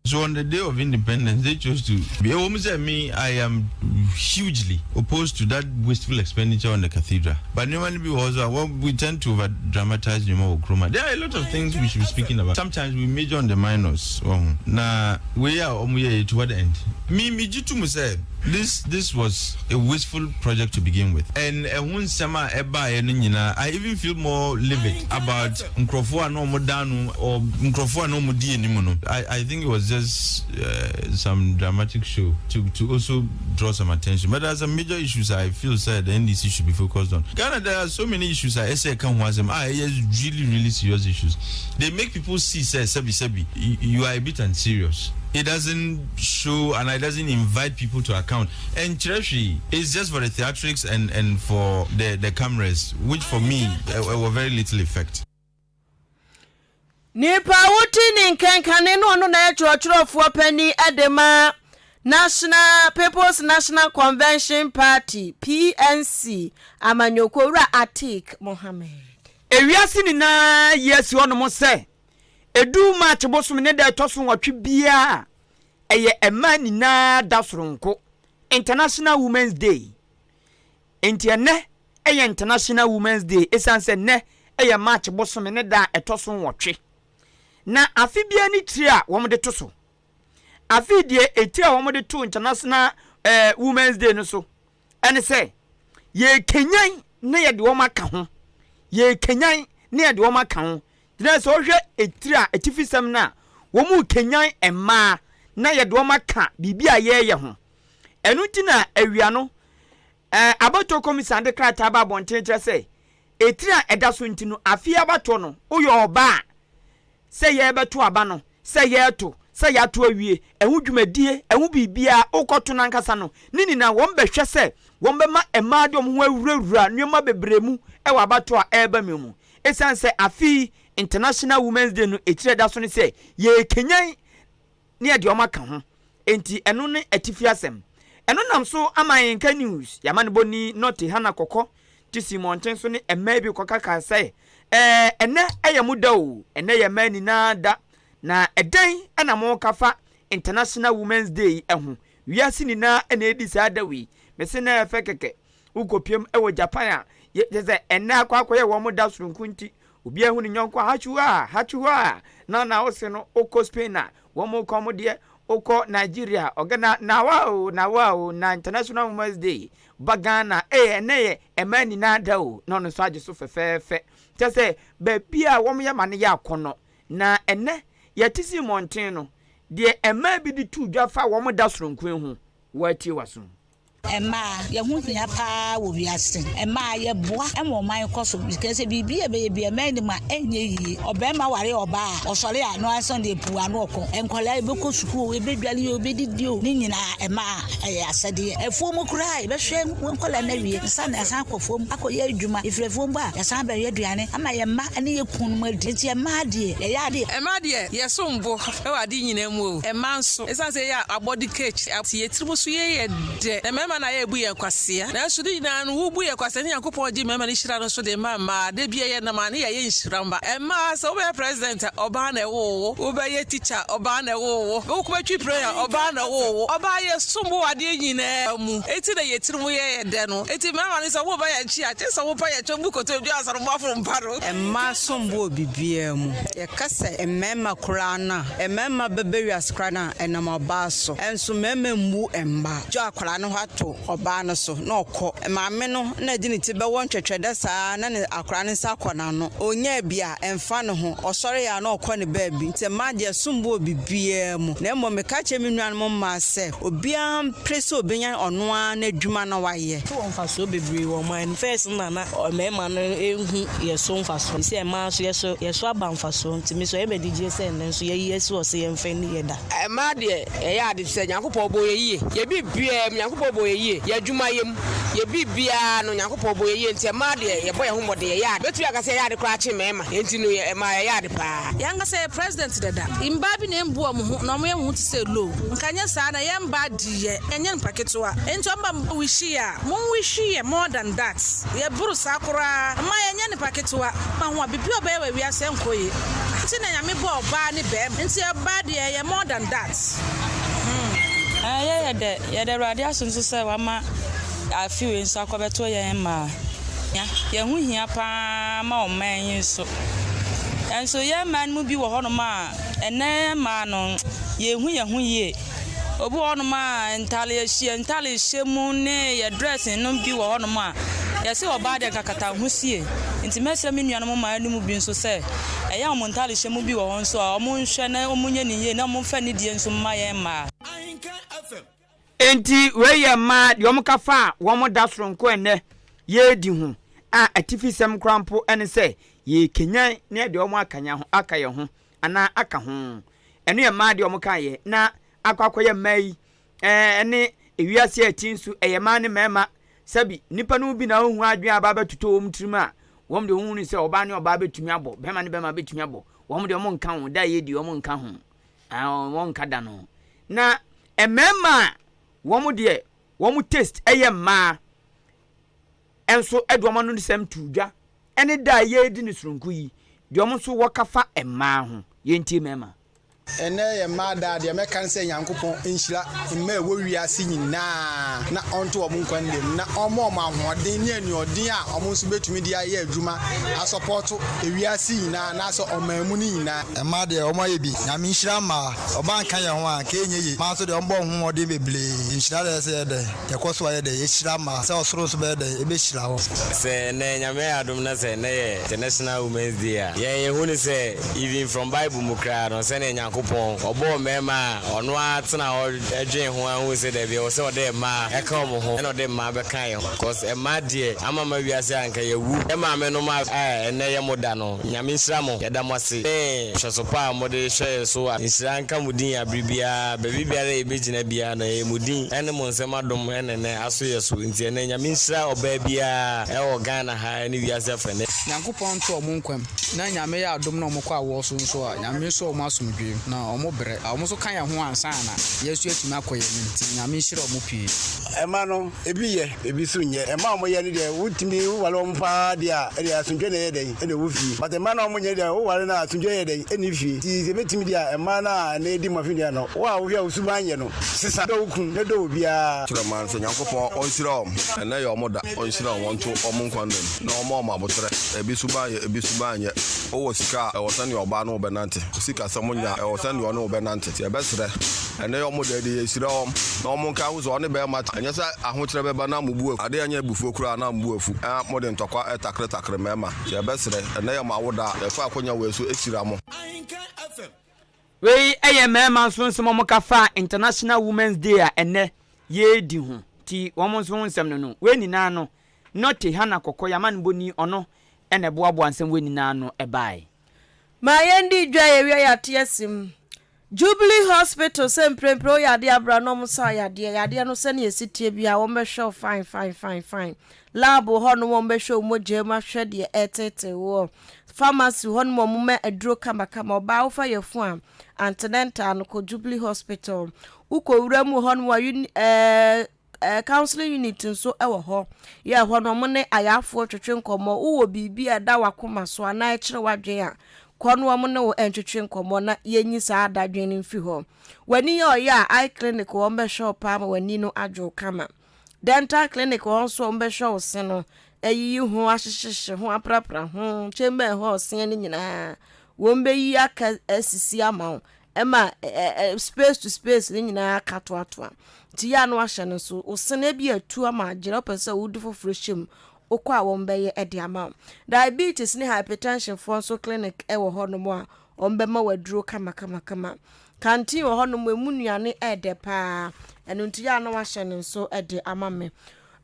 So on the day of independence, they chose to be. Ɛwɔ me, I am hugely opposed to that wasteful expenditure on the cathedral. But nneɛma no also, well, we tend to over dramatize nneɛma wɔ There are a lot of things we should be speaking about. Sometimes we major on the minors. Na we are ɔmo yɛ to what end? Me me gye to mu sɛ this was a wasteful project to begin with. And ɛho nsɛm a ɛbaeɛ no nyinaa, I even feel more livid about nkurɔfoɔ a na ɔmo da no or nkurɔfoɔ a na ɔmo di anim no. I think it was just some dramatic show to also draw some attention. But there are some major issues I feel sɛ the NDC should be focused on. Ghana, there are so many issues I say can ah, yes, really, really serious issues. They make people see, sɛ, sɛbi, sɛbi, you are a bit unserious. It doesn't show and it doesn't invite people to account. And treasury is just for the theatrics and for the cameras, which for me were very little effect. Nipa wote ne nkankane no, ɔno na yɛ kyerɛkyerɛfoɔ panyin de ma National People's National Convention Party, PNC, amanyɔkuo, Owura Atik Mohammed. Ewiase nyinaa yi asi hɔnom sɛ edu March bosom ne da ɛtɔ so 8 biara, ɛyɛ mmaa nyinaa da soronko, International Women's Day. Nti ɛnɛ ɛyɛ International Women's Day, ɛsiane sɛ nnɛ ɛyɛ March bosom ne da ɛtɔ so 8. Na afe biara ne tiri a wɔn de to so. Afe deɛ, etiri a wɔn de to International Women's Day no so ɛne sɛ yɛrekenyan na yɛde wɔn aka ho, yɛrekenyan na yɛde wɔn aka ho. Gyina sɛ ɔhwɛ etiri a etifi sɛm no a, wɔn mu kenyan mmaa na yɛde wɔn aka biribi a yɛreyɛ ho. Ɛno ti na awia no abatoɔ kɔmisa de krataa ba abɔnten kyerɛ sɛ etiri a ɛda so nti no, afe abatoɔ no, woyɛ ɔbaa sɛ yɛrebɛto aba no, sɛ yɛreto, sɛ yɛato awie, ɛho dwumadie, ɛho biribiara wokɔto no ankasa no ne nyinaa, wɔn bɛhwɛ sɛ wɔn bɛma mmaa de wɔn ho awurawura nneɛma bebree mu ɛwɔ abatoɔ a ɛreba mu. Ɛsiane sɛ afe International Women's Day no, etiri ɛda so no sɛ yɛrekenyan ne yɛde wɔn aka ho. Nti ɛno ne atifi asɛm. Ɛno nam so ama Yɛnka News yɛama no bɔni nɔte hana kɔkɔ te si mmɔnten so ne mmaa bi kɔka kaa sɛ ɛnɛ ɛyɛ mo da o, ɛnɛ yɛ mmaa nyinaa da, na ɛdɛn ɛna mo ka fa International Women's Day yi ɛho? Wiase nyinaa ɛna edi saa da wei. Mese na ɛfɛ kɛkɛ. Wokɔpiem ɛwɔ Japan a, yɛ sɛ ɛnɛ akɔyɛ wɔn da soronko, nti obi ahu ne nyɔnko a hachuwa hachuwa na wose no. Wokɔ Spain a, wɔn kɔ mo deɛ. Wokɔ Nigeria, ɔgana nawa o, nawa o. Na International Women's Day ba Ghana, ɛnɛ yɛ mmaa nyinaa da o, na ɔno nso agye so fɛfɛɛfɛ kyɛ sɛ baabi a wɔn yɛ ma no yɛ akɔnɔ. Na ɛnɛ yɛte si mmɔnten no deɛ, mmaa bi de tu dwa fa wɔn da soronko ho. Wɔatie waso. Mmaa, yɛn ho hia paa wɔ wiase. Mmaa, yɛboa ma ɔman kɔ so because sɛ biribi a ɛbɛyɛ bi mmaa anim a, ɛnyɛ yie. Ɔbarima ware ɔbaa a, ɔsɔre a, na wasan de apu ano ɔkɔ. Nkwadaa, yɛbɛkɔ sukuu o, yɛbɛdwale o, yɛbɛdidi o, ne nyinaa mmaa ɛyɛ asɛdeɛ. Afuom koraa, yɛbɛhwɛ nkwadaa no awie nsa na yɛsan akɔ afuom akɔyɛ adwuma. Yɛfiri afuom ba a, yɛsan bɛyɛ aduane ama yɛn mma ne yɛn kununom adi. Nti mmaa deɛ, yɛyɛ adeɛ. Mmaa deɛ, yɛsom bo wɔ ade nyinaa mu o. Mmaa nso, ɛsiane sɛ yɛyɛ abɔde cake, yɛ tirim so yɛyɛ dɛ, na mmarima na yɛbu yɛn kwasea. Nanso ne nyinaa no, wobu yɛn kwasea ne Nyankopɔn gye mmarima no hyira no so de ma mmaa. Da bi ɛyɛ nam a ne yɛyɛ nhyira mma mmaa. Sɛ wobɛyɛ president a, ɔbaa na ɛwoo wo. Wobɛyɛ teacher, ɔbaa na ɛwoo wo. Wobɛtwi prayer, ɔbaa na ɛwoo wo. Ɔbaa, yɛsom bo wɔ adeɛ nyinaa mu, enti na yɛ tirim yɛyɛ dɛ no. Enti mmarima no, sɛ woba yɛn akyi a, kyerɛ sɛ wopa yɛn kyɛw bu kotodwe ansa na moaforo mpa no. Mmaa som bo wɔ biribiara mu. Yɛka sɛ mmarima koraa no a, mmarima bɛba wiase koraa no a, ɛnam ɔbaa so. Ɛnso mmarima mmu mmaa. Gye akwaraa no hɔ ato. ato ɔbaa no so na ɔkɔ. Maame no na ɛde ne ti bɛwɔ ntwɛtwɛdɛ saa na ne akwadaa no nsa akɔ n'ano. Ɔnyaa bi a, ɛmfa ne ho. Ɔsɔre a na ɔkɔ ne baabi. Nti mmaa deɛ ɛsom bo wɔ biribiara mu. Na mmom meka kyerɛ me nuanom mmaa sɛ, obiara mpere sɛ ɔbɛnya ɔno ara n'adwuma na wayɛ. Wɔ mfasoɔ bebree wɔ ɔman no mu. First no na na mmarima no nhu yɛ so mfasoɔ. Seesei mmaa nso yɛ so yɛ so aba mfasoɔ nti me nso ɛyɛ me anigyeɛ sɛ nnɛ nso yɛayi asi hɔ sɛ yɛmfa nni yɛ da. Mmaa deɛ yɛyɛ ade sɛ Nyankopɔn bɔ yɛ yie. Yɛ biribiara mu Nyankopɔn bɔ yɛ yie. Yɛ adwuma yɛ mu, yɛ biribiara no Nyankopɔn bɔ yɛ yie nti mmaa deɛ yɛbɔ yɛn ho mmɔden yɛyɛ ade. Mɛtumi aka sɛ yɛyɛ ade koraa kyen mmarima nti no yɛ mmaa yɛyɛ ade paa. Yɛn ankasa yɛ president dada. Mbaa bi na emmbu wɔn ho na wɔyɛ wɔn ho te sɛ low. Nka nyɛ saa na yɛn mbaa di yɛ yɛnyɛ nipa ketewa. Enti wɔn ba mo wishi yɛ a, mo wishi yɛ more than that. Yɛ boro saa koraa. Mmaa yɛnyɛ nipa ketewa. Ma ho a biribi a ɔbɛyɛ wɔ wiase ɛnkɔ yie. Nti na Nyame bɔɔ ɔbaa ne bɛɛma. Nti ɔbaa deɛ yɛ more than that. Hmm. Ɛyɛ yɛ dɛ. Yɛda Awurade ase nso sɛ wama afe wei nso akɔbɛto yɛn mmaa. Yɛn ho hia pa ara ma ɔman yi nso. Nanso yɛn mmaa no mu bi wɔ hɔnom a, ɛnnɛ mmaa no, yɛnhu yɛn ho yie. Obi wɔ hɔnom a, ntaade yɛn ntaade hyɛ mu ne yɛn dressing no bi wɔ hɔnom a, yɛse ɔbaa deɛ nka kata wo ho sie. Nti mɛsrɛ me nuanom mmaa no mu bi nso sɛ, ɛyɛ a wɔn ntaade hyɛ mu bi wɔ hɔ nso a, wɔnhwɛ na wɔnyɛ no yie na wɔmfa anidie nso mma yɛn mmaa. Enti wei yɛ mmaa deɛ wɔka faa wɔn da soronko a ɛnnɛ yɛredi ho a atifisɛm koraa mpo ne sɛ yɛrekanyan ne deɛ wɔn akanya ho aka yɛn ho anaa aka ho. Ɛno yɛ mmaa deɛ wɔkaeɛ na akɔ akɔyɛ mmaa yi ɛne ewiase a ɛte nso ɛyɛ mmaa ne mmarima sɛbi nnipa no bi na wɔhu adwene aba abɛtotɔ wɔn tirim a wɔn deɛ wɔn hu sɛ ɔbaa ne ɔbaa bɛtumi abɔ bɛrima ne bɛrima bɛtumi abɔ wɔn deɛ wɔn nka ho da yɛ di wɔn nka ho wɔn nka da no na mmarima a wɔn deɛ wɔn taste yɛ mmaa nso de wɔn ano nsɛm to dwa ne da a yɛredi no soronko yi deɛ wɔn nso wɔka fa mmaa ho. Yɛntie mmarima. Ɛnnɛ yɛ mmaa da a, deɛ mɛka ne sɛ Nyankopɔn nhyira mmaa a ɛwɔ wiase nyinaa na ɔnto wɔn nkwa nna mu na ɔmma wɔn ahoɔden ne anuɔden a wɔn nso bɛtumi de ayɛ adwuma asɔpɔto ewiase nyinaa anaasɛ ɔman mu no nyinaa. Mmaa deɛ wɔn ayɛ bi. Nyame nhyira mmaa. Ɔbaa nka yɛn ho a nka ɛnyɛ yie. Mmaa nso deɛ wɔn bɔ wɔn ho mmɔden bebree. Nhyira deɛ ɛsɛ yɛ dɛn yɛkɔ so ayɛ dɛn yɛhyira mmaa sɛ ɔsoro nso bɛyɛ dɛn ɛbɛhyira wɔn. Sɛ ɛnɛ Nyame ayɛ adom na sɛ ɛnɛ yɛ International Women's Day a, yɛn yɛhu no sɛ even from Bible mu koraa no sɛdeɛ Nyankopɔn ɔbɔɔ mmarima a ɔno ara tena hɔ dwen ho ara huu sɛ daabi ɛwɔ sɛ ɔde mmaa ɛka wɔn ho ɛna ɔde mmaa bɛka yɛn ho cos mmaa deɛ ama ma wiase a anka yɛawu. Yɛn maame nom a ɛnɛ yɛ mo da no Nyame nhyira mo, yɛda mo ase ne nhwɛso pa a mode hwɛ yɛn so a nhyira nka mo din abere biara, baabi biara a yɛbɛgyina biara no ɛyɛ mo din ne mo nsam adom na ɛnɛ aso yɛ so nti ɛnɛ Nyame nhyira ɔbaa biara ɛwɔ Ghana ha ne wiase afɛnɛ. Nyankopɔn nto ɔmo nkwa mu na Nyame yɛ adom na ɔmo kɔ awoɔ so nso a Nyame nsɔ ɔmo asomdwoeɛ mu na ɔmo brɛ a ɔmo nso ka yɛn ho ansa na yɛn nso yɛatumi akɔ yɛn anim nti Nyame nhyira ɔmo pii. Ɛma no, ebi yɛ, ebi nso nyɛ. Ɛma a wɔyɛ no deɛ, wotumi woware wɔn paa deɛ a, ɛdeɛ asomdwoeɛ na ɛyɛ dɛn? Ɛna ɛwɔ fie. But mmaa no a wɔnyɛ deɛ, woware no a, asomdwoeɛ yɛ dɛn? Ɛnni fie. Nti sɛ ɛbɛtumi deɛ a, mmaa no a ɛnɛ ɛdi mmɔfem deɛ no, wo a wohwɛ a wo suban nyɛ no, sesa. Dɔ wo kunu na dɔ obiara. Kyerɛ man sɛ Nyankopɔn ɔnhyira wɔn. Ɛnɛ yɛ wɔn da, ɔnhyira wɔn, ɔnto wɔn nkwa nna mu, na ɔmma wɔn aboterɛ. Ebi suban yɛ, ebi suban nyɛ. Wowɔ sika a, ɛwɔ sɛnea ɔbaa ne wo bɛnante. Wo sikasɛm nyɛ a, ɛwɔ sɛnea ɔne wo bɛnante. Nti yɛbɛsrɛ. Ɛnnɛ yi wɔn deɛ, yɛhyira wɔn na wɔn nkae ho sɛ ɔne barima te. Ɛnyɛ sɛ ahokyerɛ bɛba na mo bo afu. Adeɛ a ɛnyɛ abufuo koraa na mo bo afu. Ɛɛ mode ntɔkwa retakretakre mmarima. Nti yɛbɛsrɛ, ɛnnɛ yɛ mo awoda a, yɛfa akwanya wei so hyira mo. Wei yɛ mmarima nso nsɛm a wɔka faa International Women's Day a ɛnnɛ yɛredi ho. Nti wɔn nso ho nsɛm no no. Wei nyinaa no, Nortey Hannah Kɔkɔyi amanebɔni ɔno na ɛboaboa nsɛm wei nyinaa ano baeɛ. Ma yɛndi dwa yɛwia yɛate asim. Jubilee Hospital sɛ mprempren wo yadeɛ abra na wɔn sa yadeɛ yadeɛ no sɛnea ɛsi teɛ biara wɔn bɛhwɛ wo fine fine fine fine lab hɔ nom wɔn bɛhwɛ wo mogya mu ahwɛ deɛ ɛretetee woɔ pharmacy hɔ nom wɔn ma aduro kamakama ɔbaa wofa yafunu a antenatal no kɔ Jubilee Hospital wokɔ wura mu hɔ nom a ɛɛ Eh, counseling unit nso wɔ hɔ. Yɛ ɛhɔ no, wɔn ne ayafoɔ twetwe nkɔmmɔ. Wowɔ biribi a ɛda w'akoma so anaa ɛkyerɛ w'adwene a, kɔ na wɔn ne wo ntwetwe nkɔmmɔ na yɛnyi saa dadwene no mfi hɔ. W'ani yɛ ɔyɛ a, eye clinic wɔ hɔ, wɔbɛhwɛ wo paa ma w'ani no adwo wo kama. Dental clinic wɔ hɔ nso a, wɔbɛhwɛ wo se no, ayiyi ho, ahyehyehye ho, aprapra ho, chamber hɔ, seɛ no nyinaa, wɔbɛyi aka asisi ama wo. Ɛma space to space no nyinaa ka toatoa. Nti yɛ a na wahyɛ no nso. Wo sene bi atu ama agyina wopɛ sɛ wode foforɔ hyɛ mu. Wokɔ a wɔbɛyɛ de ama wo. Diabetes ne hypertension foɔ nso clinic wɔ hɔnom a wɔbɛma wo aduro kamakamakama. Canteen wɔ hɔnom emu nnuane ɛɛdɛ paa. Ɛno nti yɛ a na wahyɛ no nso de ama me.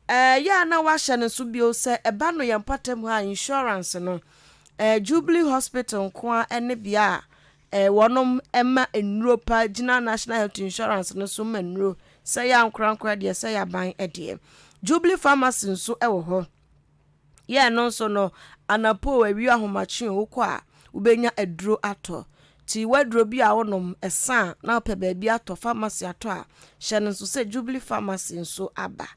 Ɛyɛ a na wahyɛ no nso bio sɛ ɛba no yɛn mpɔtam ha insurance no, Jubilee Hospital nko ara ne bea a wɔnom ma nnuro pa gyina National Health Insurance no so ma nnuro sɛ yɛ ankorankora deɛ sɛ yɛ aban deɛ. Jubilee Pharmacy nso wɔ hɔ. Yɛ ɛno nso no, anɔpa o, awia ahomakye o, wokɔ a wobɛnya aduro atɔ. Nti w'aduro bi a wonom ɛsa a na wopɛ baabi atɔ, pharmacy atɔ a, hyɛ no nso sɛ Jubilee Pharmacy nso aba.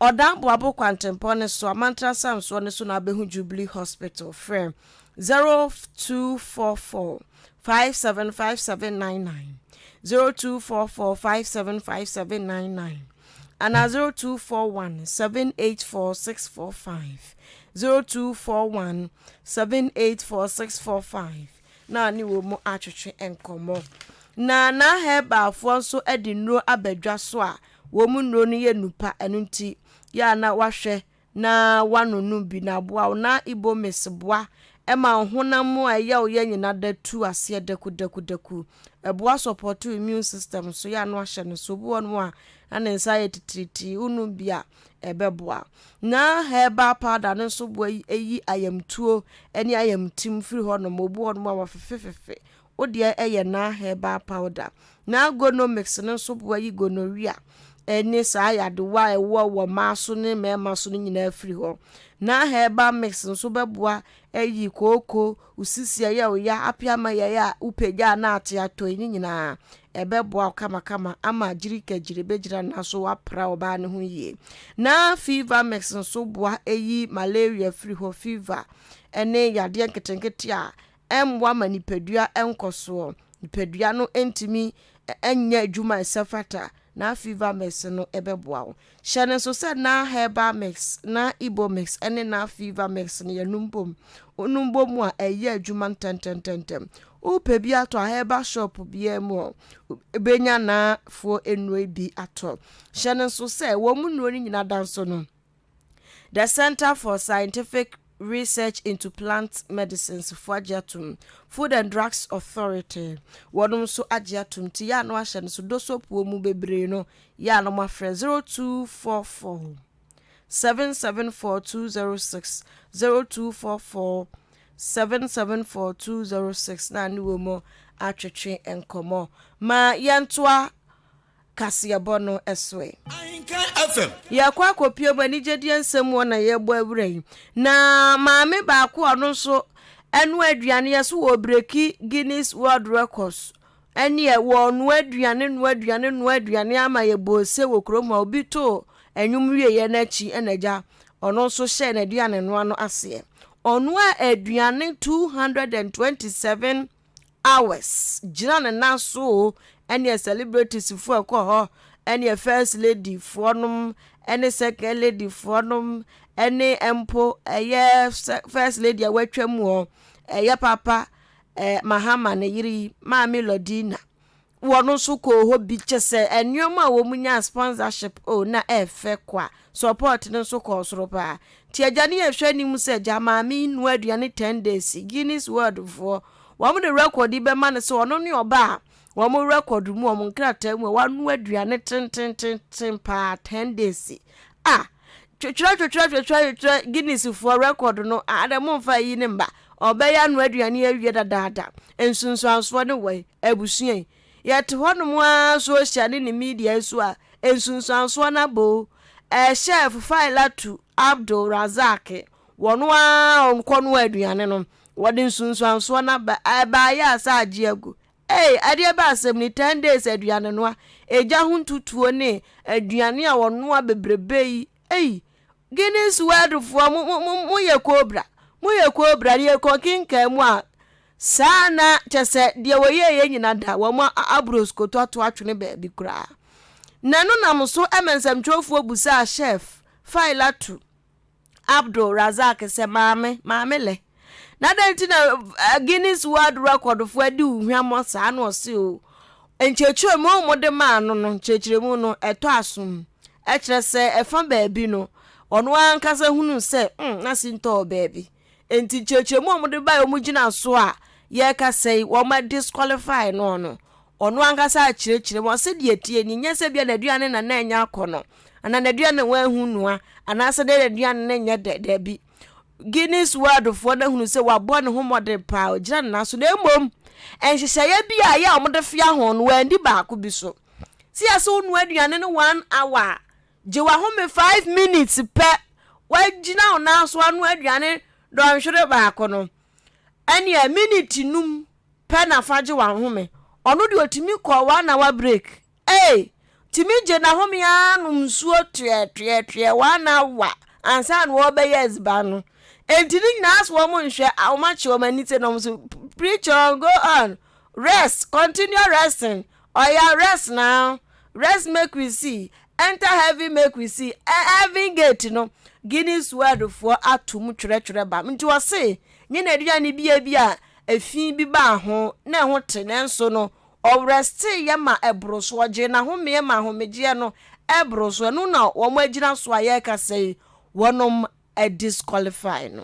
Ɔdan Boabo kwantempɔn no so, Amantra Samsoɔ no so na wobɛhu Jubilee Hospital. Frɛ 0244 575799, 0244 575799 anaa 0241 784 645, 0241 784 645 na ne wɔ mu atwetwe nkɔmmɔ. Na na herbalfoɔ nso de nnuro aba dwa so a wɔn mu nnuro no yɛ nupa, ɛno nti yɛ a na wahwɛ na woanonom bi na aboa wo. Na Ibomis boa ma wo honam mu a ɛyɛ wo yɛ nyina da tu aseɛ dakudakudaku. Ɛboa sɔpɔto immune system nso yɛ a na wahyɛ no so. Obi wɔ nom a na ne nsa ayɛ titiritii, wonom bi a ɛbɛboa. Na herbal powder no nso boa yi ayamtuo ne ayamtim firi hɔ nom. Obi wɔ nom a wafefefefe Wo deɛ yɛ naa herbal powder. Naa gonomix no nso boa yi gonorrhea ne saa yadewa a ɛwɔ wɔ mmaa so ne mmarima so no nyinaa firi hɔ. Naa herbal mix nso bɛboa ayi kooko, wo sisi a ɛyɛ wo ya, apeama yɛyɛ a wopagya a na ate atɔ yi ne nyinaa ɛbɛboa wo kamakama ama gyirikagyiri bɛgyina na so woapra ɔbaa no ho yie. Naa fever mix nso boa yi malaria firi hɔ, fever ne yadeɛ nketenkete a ɛmmoa ma nipadua nkɔ soɔ. Nipadua no ntumi nyɛ adwuma a ɛsɛ fata. Na Fever Mix no bɛboa wo. Hyɛ no nso sɛ na Herbal Mix, na Igbo Mix ne na Fever Mix no yɛnom bom. Wonom bom a, ɛyɛ adwuma ntɛntɛntɛntɛm. Wopɛ bi atɔ a, herbal shop biara mu a, wobɛnya na foɔ nnuro bi atɔ. Hyɛ no nso sɛ wɔn nnuro no nyinaa da nso no, The Center for Scientific Research into Plant Medicines foɔ agye atom, Food and Drugs Authority wɔnom nso agye atom nti yɛ a na wahyɛ no so dosop wɔ mu bebree no yɛ a na wɔafrɛ 0244 774 206 0244 774 206 na ne wɔ mu atwetwe nkɔmmɔ ma yɛntoa kaseɛbɔ no so ɛ. Yɛrekɔ akɔpue mu anigyedeɛ nsɛm mu na yɛrebɔ awura yi. Na maame baako a ɔno nso ɛnoa aduane yɛ so wɔ breki Guinness World Records ɛneɛ wɔnoa aduane noa aduane noa aduane ama yɛbɔ ose wɔ kurom a obi too ɛnwom wieɛ no akyi ɛna agya ɔno nso hyɛɛ n'aduane noa no aseɛ. Ɔnoa aduane 227 hours gyina ne nan so o, ɛneɛ celebrities foɔ ɛkɔ hɔ, ɛneɛ first lady foɔ nom, ɛne second lady foɔ nom, ɛne mpo ɛyɛ first lady a watwa mu hɔ, ɛyɛ papa eh, Mahama ne yere yi, Maame Lordina. Wɔn nso kɔɔ hɔ bi kyɛ sɛ nneɛma a wɔn nyaa sponsorship o na ɛɛfɛ kwa support no nso kɔɔ soro paa nti agya no yɛhwɛ anim sɛ gya maame yi noa aduane 10 days Guinness World foɔ wɔn de record yi bɛma no sɛ ɔno ne ɔba a wɔn record mu wɔn nkrataa mu a wanoa aduane tentententen paa 10 days a twetwerɛ twetwerɛ twetwerɛ twetwerɛ Guinness foɔ record no adɛ momfa yi ne mba ɔbɛyɛ anoa aduane awie dadaada nsunsuansoɔ ne wɔ Abusua yi, yɛte hɔnom ara social ne ne media yi so a, nsunsuansoɔ no aba o. Ɛɛ Chef Failatu Abdul Razak, wɔno ara ɔnkɔnoa aduane no, wɔde nsunsuansoɔ no aba. Ɛbaeɛ a sɛ agye agu. Ei, adeɛ bɛ asɛm ni, 10 days aduane noa, egya ho ntutuo ne aduane a wɔnoa bebrebe yi, ei, Guinness World foɔ mo mo mo moyɛ cobra, moyɛ cobra, deɛ yɛkɔkenkan mu a, Saa na kyɛ sɛ deɛ wɔyɛeɛ nyina da wɔn abroskoto ato atwene baabi koraa. Na ɛno nam so ma nsɛmtwerɛfoɔ busaa Chef Failatu Abdul Razak sɛ, Maame, Maame lɛ. Na dɛn nti na Guinness World Record foɔ adi wo hwammɔ saa? Na ɔse o, nkyerɛkyerɛmu a wɔde maa no no, nkyerɛkyerɛmu no, ɛtɔ asom. Ɛkyerɛ sɛ ɛfa baabi no, ɔno ankasa hunuu sɛ, mm, na sintɔ wɔ baabi. Enti nkyerɛkyerɛmu a wɔde bae a wɔgyina so a yɛrekasa yi, wɔn disqualify no no, ɔno ankasa akyerɛkyerɛ mu. Ɔse deɛ ɛteɛ ni, nyɛ sɛ bia n'aduane na na ɛnyɛ akɔnnɔ, anaa n'aduane na wanhu noa, anaasɛ dɛ n'aduane no nyɛ dɛ, daabi. Guinness World foɔ no ahunu sɛ wabɔ ne ho mmɔden paa, ɔgyina ne nan so, na mmom nhyehyɛeɛ bi a ɛyɛ a wɔde fea ho no, wanni baako bi so. Sɛ yɛsɛ wonoa aduane no one hour a, Gye w'ahome 5 minutes pɛ, woagyina wo nan so anoa aduane dɔnhwere baako no, ɛneɛ minute num pɛ na fa gye w'ahome. Ɔno deɛ ɔtumi kɔ one hour break. Ei! Tumi gye n'ahome ara nom nsuo tweɛtweɛtweɛ one hour ansa na ɔrebɛyɛ adziban no. Enti ne nyinaa so wɔn nhwɛ, wɔn akye wɔn ani sɛ na wɔn so preach on, go on, rest, continue resting. Oya rest now, rest make we see, enter heaven make we see, heaven gate no Guinness World foɔ ato mu twerɛtwerɛ ba nti ɔse nye n'aduane bia bi a efi bi baa ho na ɛho te nanso no ɔresteeɛ ma ɛboro so, ɔgyee n'ahomeɛ ma ahomegyeɛ no ɛboro so, ɛno na wɔn agyina so a yɛrekasa yi wɔnom adisqualify no.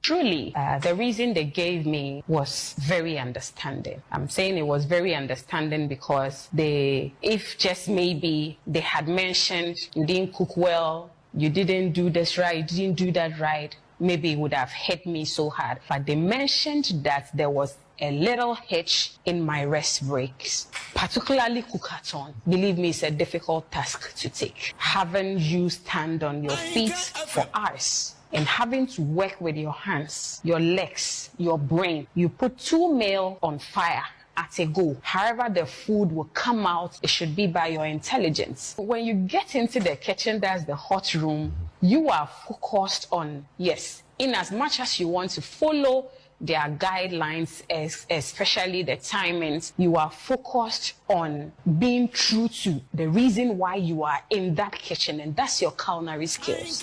Truly, uh, the reason they gave me was very understanding. I'm saying it was very understanding because they, if just maybe they had mentioned you didn't cook well, you didn't do this right, you didn't do that right, maybe it would have hit me so hard. But they mentioned that there was a little hitch in my rest breaks, particularly cookathon. Believe me, it's a difficult task to take. Having you stand on your feet for hours and having to work with your hands, your legs, your brain. You put two meal on fire at a go. However, the food will come out, it should be by your intelligence. When you get into the kitchen, that's the hot room, you are focused on, yes, in as much as you want to follow their guidelines, especially the timings, you are focused on being true to the reason why you are in that kitchen, and that's your culinary skills.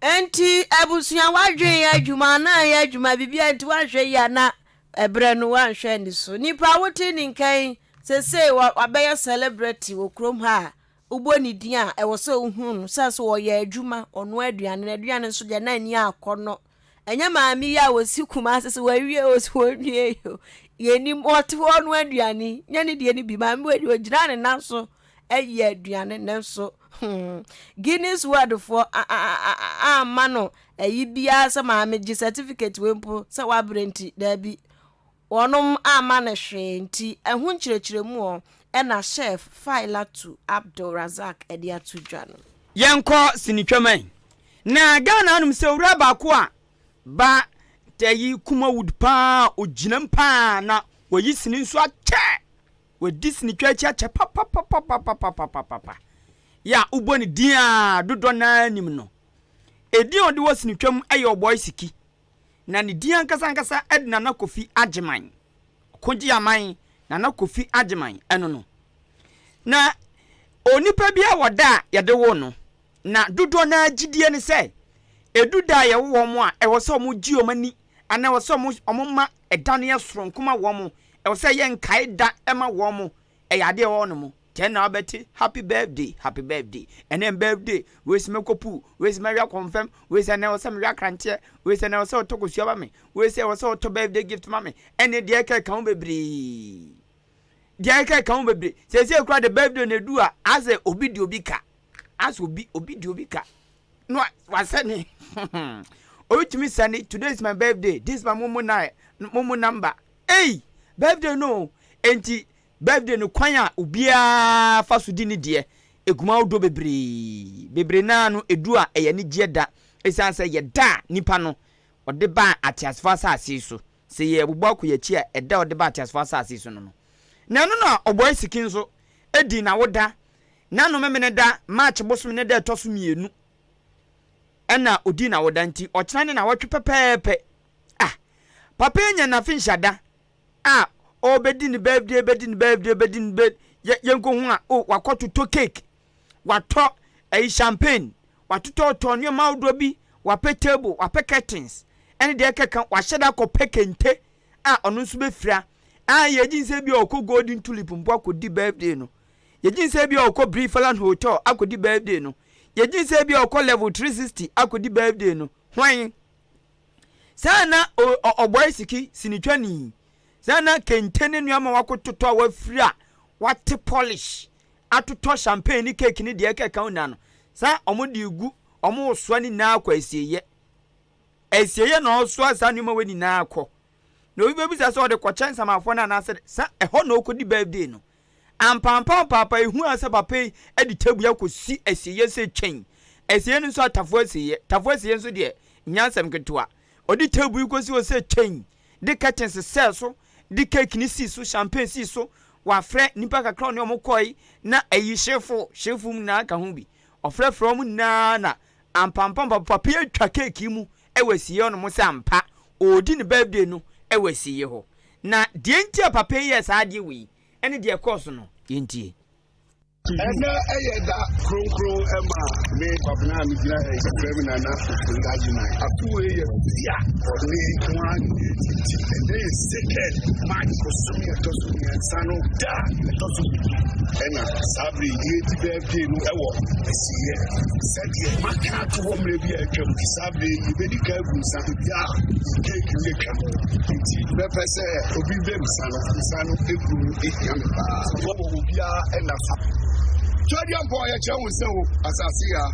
Enti abusua w'adwen yɛ adwuma anaa ɛyɛ adwuma biribiara nti woanhwɛ yie a na ɛberɛ no woanhwɛ ani so. Nipa a wote ne nka yi seesei wabɛyɛ celebrity wɔ kurom ha a wobɔ ne din a ɛwɔ sɛ wohunu no sɛ sɛ ɔyɛ adwuma ɔnoa aduane na aduane nso deɛ na ani akɔnnɔ. Ɛnyɛ maame yi a wɔsi Kumase sɛ wawie o sɛ wɔnwie o yɛnim ɔte hɔ ɔnoa aduane nyɛ ne deɛ no bi maame wei deɛ ɔgyina ne nan so yɛ aduane nanso hmm, Guinness World foɔ amma no ayi biara sɛ maame gye certificate wei mpo sɛ wabrɛ nti daabi wɔnom amma no hwee nti ɛho nkyerɛkyerɛmu ɔ ɛna chef Failatu Abdul Razak ɛde ato dwa no. Yɛnkɔ sinitwam ɛ. Na Ghana hanom sɛ owura baako a ba tɛyi Kumawood paa ogyinam paa na wayi sini nso akyɛ. Wadi sinitwa akyi akyɛ papapapapapapapa. Yɛ a wobɔ ne din a dodɔ no ara nim no. Edin a ɔde wɔ sinitwa mu yɛ Ɔbɔe Siki. Na ne din ankasa ankasa de Nana Kofi Agyeman. Ɔkogye aman Nana Kofi Agyeman ɛno no. Na onipa biara wɔ da a yɛde woo no. Na dodoɔ no ara gyidie ne sɛ, ɛdu da a yɛwo wɔn a, ɛwɔ sɛ wɔgye wɔn ani anaa ɛwɔ sɛ wɔma ɛda no yɛ soronko ma wɔn, ɛwɔ sɛ ɛyɛ nkae da ma wɔn, ɛyɛ adeɛ ɛwɔ hɔnom. Tɛn na wabɛte happy birthday, happy birthday, ɛnɛ birthday, wei sɛ mɛkɔ pool, wei sɛ mɛwe akɔmfam, wei sɛ ɛnɛ ɛwɔ sɛ mewe akranteɛ, wei sɛ ɛnɛ ɛwɔ sɛ ɔtɔ kosua ma me, wei sɛ ɛwɔ sɛ ɔtɔ birthday gift ma me, ɛne deɛ ɛka ɛka ho bebree. Deɛ ɛka ɛka ho bebree. Seesei koraa de birthday na edu a, asɛ obi di obi ka. Asɛ obi obi di obi ka. No wasɛne. Obi tumi sɛne today is my birthday, this is my momo na momo number. Ei, birthday no. Enti birthday no kwan a obiara fa so di ne deɛ egu mu ahodoɔ bebree. Bebree naa no edu a ɛyɛ anigyeɛ da. Esiane sɛ yɛ da a nipa no ɔde baa ateasefo asase so. Sɛ yɛbobɔ akɔ yɛn akyi a ɛda a ɔde baa ateasefo asase so no no. Na ɛno na ɔbɔe siki nso dii n'awoda N'ano Memeneda, March bosome ne da a ɛtɔ so mienu ɛna ɔdii n'awoda nti ɔkyena ne nawɔtwe pɛpɛɛpɛ. Ah! Papa yi anya n'afenhyia a ɔrebɛdi ne birthday bɛdi ne birthday bɛdi ne birthday yɛnkɔhu a oh wakɔtotɔ cake, watɔ ɛyi champagne, watotɔtɔ nneɛma ahodoɔ bi, wapɛ table, wapɛ curtains. ɛne deɛ ɛkeka wahyɛ da akɔpɛ kente a ɔno nso bɛfira a yɛgye nsɛ bi a ɔkɔ Golden Tulip mpo akɔdi birthday no yɛgye nsɛ bi a ɔkɔ Brifaland Hotel akɔdi birthday no yɛgye nsɛ bi a ɔkɔ Level 360 akɔdi birthday no hwan saa na ɔbɔe siki sinitwani saa na kente ne nneɛma wakɔtotɔ a wafiri a wate polish atotɔ champagne ne cake ne deɛ ɛkeka nyinaa no saa wɔn de gu wɔn resoa ne nyinaa kɔ asieeɛ asieeɛ na ɔresoa saa nneɛma wɔ nyinaa kɔ na obi bɛbisa sɛ ɔde kɔkyɛ nsamafoɔ no anaasɛ sa ɛhɔ na ɔkɔdi birthday no ampampa paapa ehu a sɛ papa yi de table akɔsi asieeɛ sɛ twɛn asieeɛ no nso atafo asieeɛ tafo asieeɛ nso deɛ nyansɛm ketewa ɔde table yi kɔsi hɔ sɛ twɛn de curtains sɛɛ so, de cake no sii so, champagne sii so, wafrɛ nnipa kakra ɔne wɔn kɔe, na ayi hyefo, hyefo mu nyinaa ka ho bi. Ɔfrɛfrɛ wɔn nyinaa na ampampam papa yi atwa cake yi mu wɔ asieɛ hɔ nom sɛ ampa ɔredi ne birthday no wɔ asieɛ hɔ. Na deɛ nti a papa yi yɛɛ saa adeɛ wei ne deɛ ɛkɔɔ so no, yɛntie. Ɛnnɛ yɛ da kronkron ma me Kwabena a megyina ha yi. Wɔfrɛ me Nana Ofori Agyeman. Afe wei yɛ afe a bɔne ho anti. Ɛnnɛ yɛ sacred March bosome a ɛtɔ so mmiɛnsa no da a ɛtɔ so du ɛna saa bere yi yɛredi birthday no ɛwɔ asieɛ sɛdeɛ maka ato hɔ mmerɛ bi a atwam saa bere yi yɛbɛdi ka agu nsa bi a keeki no atwa nti mɛpɛ sɛ obi bɛm nsa no nsa no ɛgu no ɛhia me paa wɔwɔ obiara ɛna so twɛdeɛ mpɔ yɛkyerɛ wo sɛ wo asase a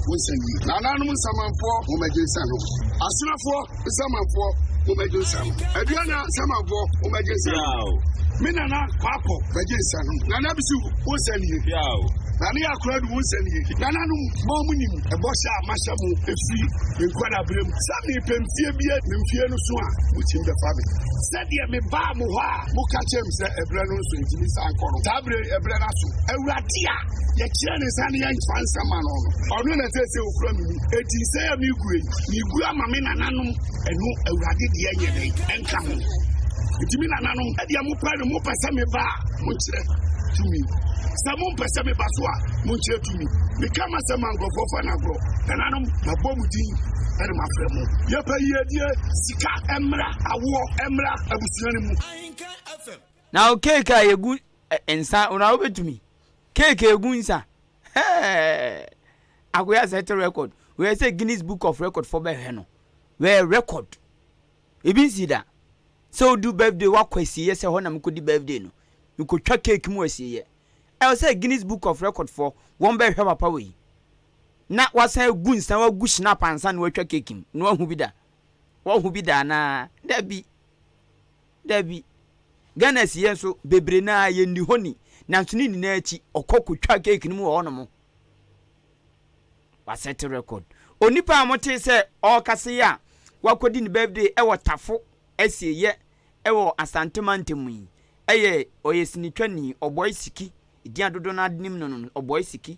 wo nsa nie nananom nsamanfoɔ mommɛgye nsa no asenafoɔ nsamanfoɔ mommɛgye nsa no aduana nsamanfoɔ mommɛgye nsa no me nana kwakɔ bɛgye nsa no nana bisi wo nsa nie nane yɛ akora du wo nsa nie nananom ma mo nim ɛbɔ hyɛ a mahyɛ mo ɛfiri me nkwadaa berɛ mu sɛ mepɛ mfie bie me mfie no so a motumi bɛfa me sɛdeɛ mebaa mo hɔ a moka kyerɛ m sɛ ɛberɛ no nso ntumi san kɔ no saa berɛ ɛberɛ no aso awurade a yɛkyerɛ ne nsa ne yɛmfa nsa ma no no ɔno na sɛ sɛ ɔkura me mu ɛti sɛ yɛ megue megu ama me nananom ɛno awurade deɛ nyɛ dɛn ɛnka ho nti me nananom ɛdeɛ mopɛ no mopɛ sɛ meba a monkyerɛ tumi sɛ mompɛ sɛ meba so a monkyerɛ tumi meka ma sɛ ma nkurɔfoɔ fa no agorɔ nananom mabɔ mu din ɛne mafrɛ mo yɛpɛ yiedie sika mmra awoɔ mmra abusua no mu. Na wo cake a yɛgu nsa na wobɛtumi cake a yɛgu nsa hɛɛ akoya sɛte record wei sɛ Guinness Book of Record fo bɛhwɛ no wɛɛ record ebi nsi da sɛ wodu birthday wakɔ asieɛ sɛ hɔ na mekɔdi birthday no mekɔtwa cake mu asieɛ ɛwɔ sɛ Guinness Book of Record fo wɔn bɛhwɛ papa wei na wasan agu nsa wagu snap ansa na watwa cake mu na wahu bi da wahu bi da anaa dabi Dabi. Ghana asieɛ nso, bebree no ara yɛnni hɔ ni. Nanso ne nyinaa akyi, ɔkɔ kɔtwa cake no mu wɔ hɔnom. Wasɛte record. Onipa a motee sɛ ɔrekasa yi a wakɔdi ne birthday wɔ Tafo asieeɛ wɔ Asante mantam yi yɛ ɔyɛ sinitwani, Ɔbɔe Siki, din a dodoɔ no ara nim no no, Ɔbɔe Siki,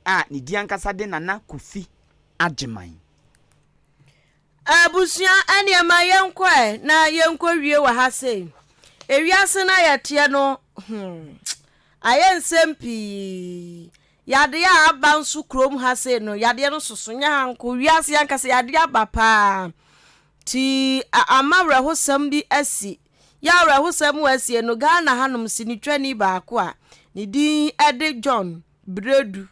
a ne din ankasa de Nana Kofi Agyeman. Abusua ɛneɛ ma yɛnkɔ ɛ na yɛnkɔ wie wɔ ha sei. Ewiase no a yɛteɛ no hmm ayɛ nsɛm pii. Yadeɛ a aba nso kurom ha sei no yadeɛ no soso nyɛ ha nko wiase ankasa yadeɛ aba paa. Ti ama awerɛhosɛm bi asi. Yɛ awerɛhosɛm a asie no Ghana hanom sinitwani baako a ne din de John Bredu.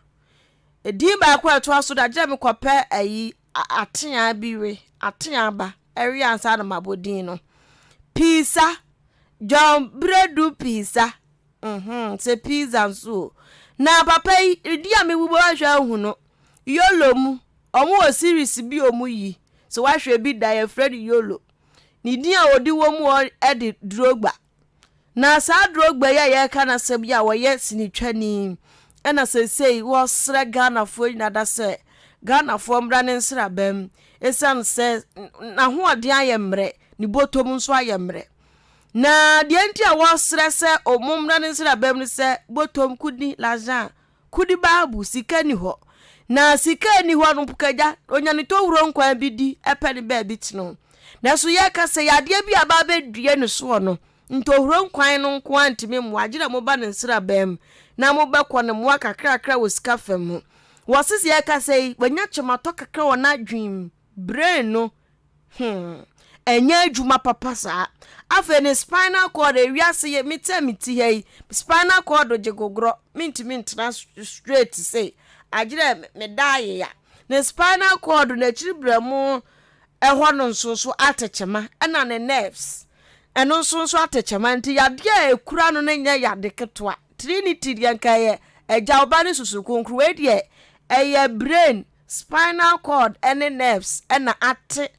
Edin baako a ɛtoa so da gyerɛ me kɔpɛ ayi ateaa bi we, ateaa ba we ansa na mabɔ din no. Pizza, John Bredu Pizza, mhm, sɛ pizza nso o. Na papa yi, din a mebobɔ ahwɛ ahu no, Yolo mu, ɔmo wɔ series bi a ɔmo yi, sɛ wahwɛ bi da yɛfrɛ no Yolo. Ne din a ɔde wɔ mu hɔ de Drogba. Na saa Drogba yi a yɛreka n'asɛm yi a ɔyɛ sinitwani ɛna seesei wɔresrɛ Ghanafoɔ nyinaa da sɛ Ghanafoɔ mmra ne nsraban ɛsiane sɛ n'ahoɔden ayɛ mmerɛ, ne bɔtɔm nso ayɛ mmerɛ. Na deɛ nti a wɔresrɛ sɛ wɔn mmra ne nsraban mu ne sɛ bɔtɔm kudi l'argent Kudi baabu, sika nni hɔ. Na sika nni hɔ no, Kagya, onya ne towuro nkwan bi di, pɛ ne baabi tena o. Nanso yɛka sɛ yadeɛ bi a aba abɛdue ne soɔ no, ntohuro nkwan no nko ara ntumi mmoa, gye dɛ moba ne nsraban mu na mobɛkɔ no mmoa kakrakra wɔ sika fam mu. Wɔse sɛ yɛkasa yi, wanya kyematɔ kakra wɔ n'adwene mu, brain no, Hmm. Ɛnyɛ adwuma papa saa. Afei ne spinal cord, ewiase yɛ, me te a me ti ha yi, spinal cord gye gogorɔ, mentumi ntena straight sei, agyerɛ me da ayeya. Ne spinal cord n'akyiri brɛmo ɛhɔ no nso nso atekyema, ɛna ne nerves ɛno nso nso atekyema, nti yadeɛ a ɛkura no no nyɛ yade ketewa. Trinity deɛ nka ɛyɛ agya ɔba ne susu kronkron, wei deɛ ɛyɛ brain, spinal cord ɛne nerves ɛna ate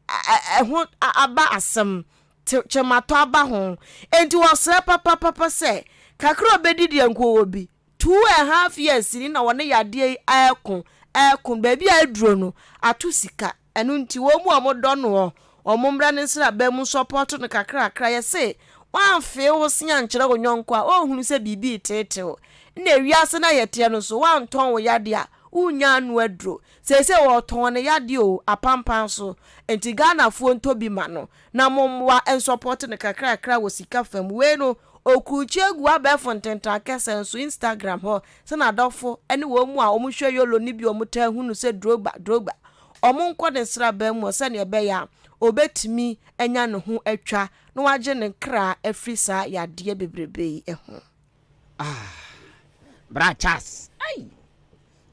ɛho aba asɛm, kyematɔ aba ho. Enti wɔsrɛ papapapa sɛ kakra a ɔbɛdi deɛ nka ɔwɔ bi. 2½ years ni na wɔne yadeɛ yi ɛreko, ɛreko. Baabi a aduro no ato sika. Ɛno nti wɔn mu a wɔdɔ noɔ, wɔn mmra ne nsraban mu nsɔpɔto no kakrakra. Yɛse woamfee wo se ankyerɛ wo yɔnko a, ɔnhunu sɛ biribi reteetew. Ɛna ewiase no a yɛteɛ no nso, woantɔn wo yadeɛ a, wonnya ano aduro. Seesei ɔretɔn ne yadeɛ o, apampan so. Nti Ghanafoɔ ntɔ bi ma no na mommoa nsɔpɔte no kakrakra wɔ sika fam. Wei no, ɔkurukyie agu abɛɛfo ntentan kɛsɛ nso, Instagram hɔ, sɛ n'adɔfo ne wɔn mu a wɔhwɛ Yolo no bi a wɔtaa hu no sɛ Drogba, Drogba. Wɔnkɔ ne nsraban mu hɔ sɛdeɛ ɛbɛyɛ a ɔbɛtumi anya ne ho atwa na wagye ne kra afiri saa yadeɛ bebrebe yi ho. Ah, Bra Charles, ai.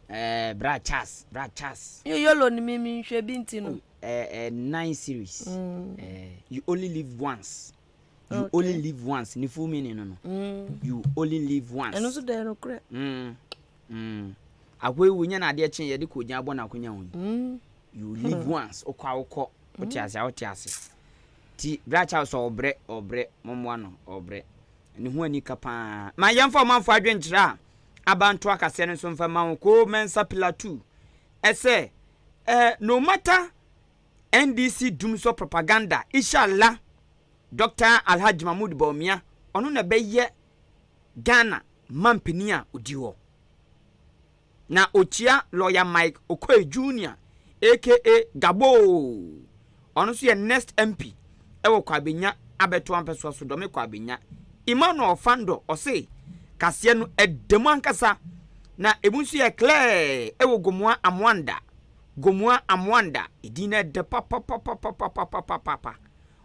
Eh, bra Charles, bra Charles. Yo yolo ni mi mi nhwɛ bi nti no. Oh, eh, eh, nine series. Eh, you only live once. You okay. only live once. Ni full meaning no no. You only live once. Ɛno nso dɛ no korɛ. Akɔ ewu nyɛ na adeɛ kyen yɛde kɔ ogya abɔ na akonya ho. You live once. Okɔ a wokɔ. Wote ase a wote ase. Ti bra Charles ɔbrɛ ɔbrɛ mɔmmoa no ɔbrɛ. Ne ho anika paa. Ma yɛmfa ɔmanfo adwenkyerɛ a aba nto akaseɛ no nso mfa mma wo. Koo Mensah Pilatu sɛ eh, no matter NDC dumsɔ propaganda, Ishallah Doctor Alhaji Mahmood Bawumia ɔno na ɛbɛyɛ Ghana mampanin a ɔdi hɔ. Na ɔkyia Lawyer Mike Oquaye Junior aka Gaboo, ɔno nso yɛ next MP wɔ Kwabenya abɛtoa mpɛsoa so, Dɔme Kwabenya. Emmanuel Fandor ɔse kaseɛ no ɛda mu ankasa na ɛmu nso yɛ clear wɔ Gomoa Amoanda, Gomoa Amoanda, edin no ɛdɛ papapapapapapapa.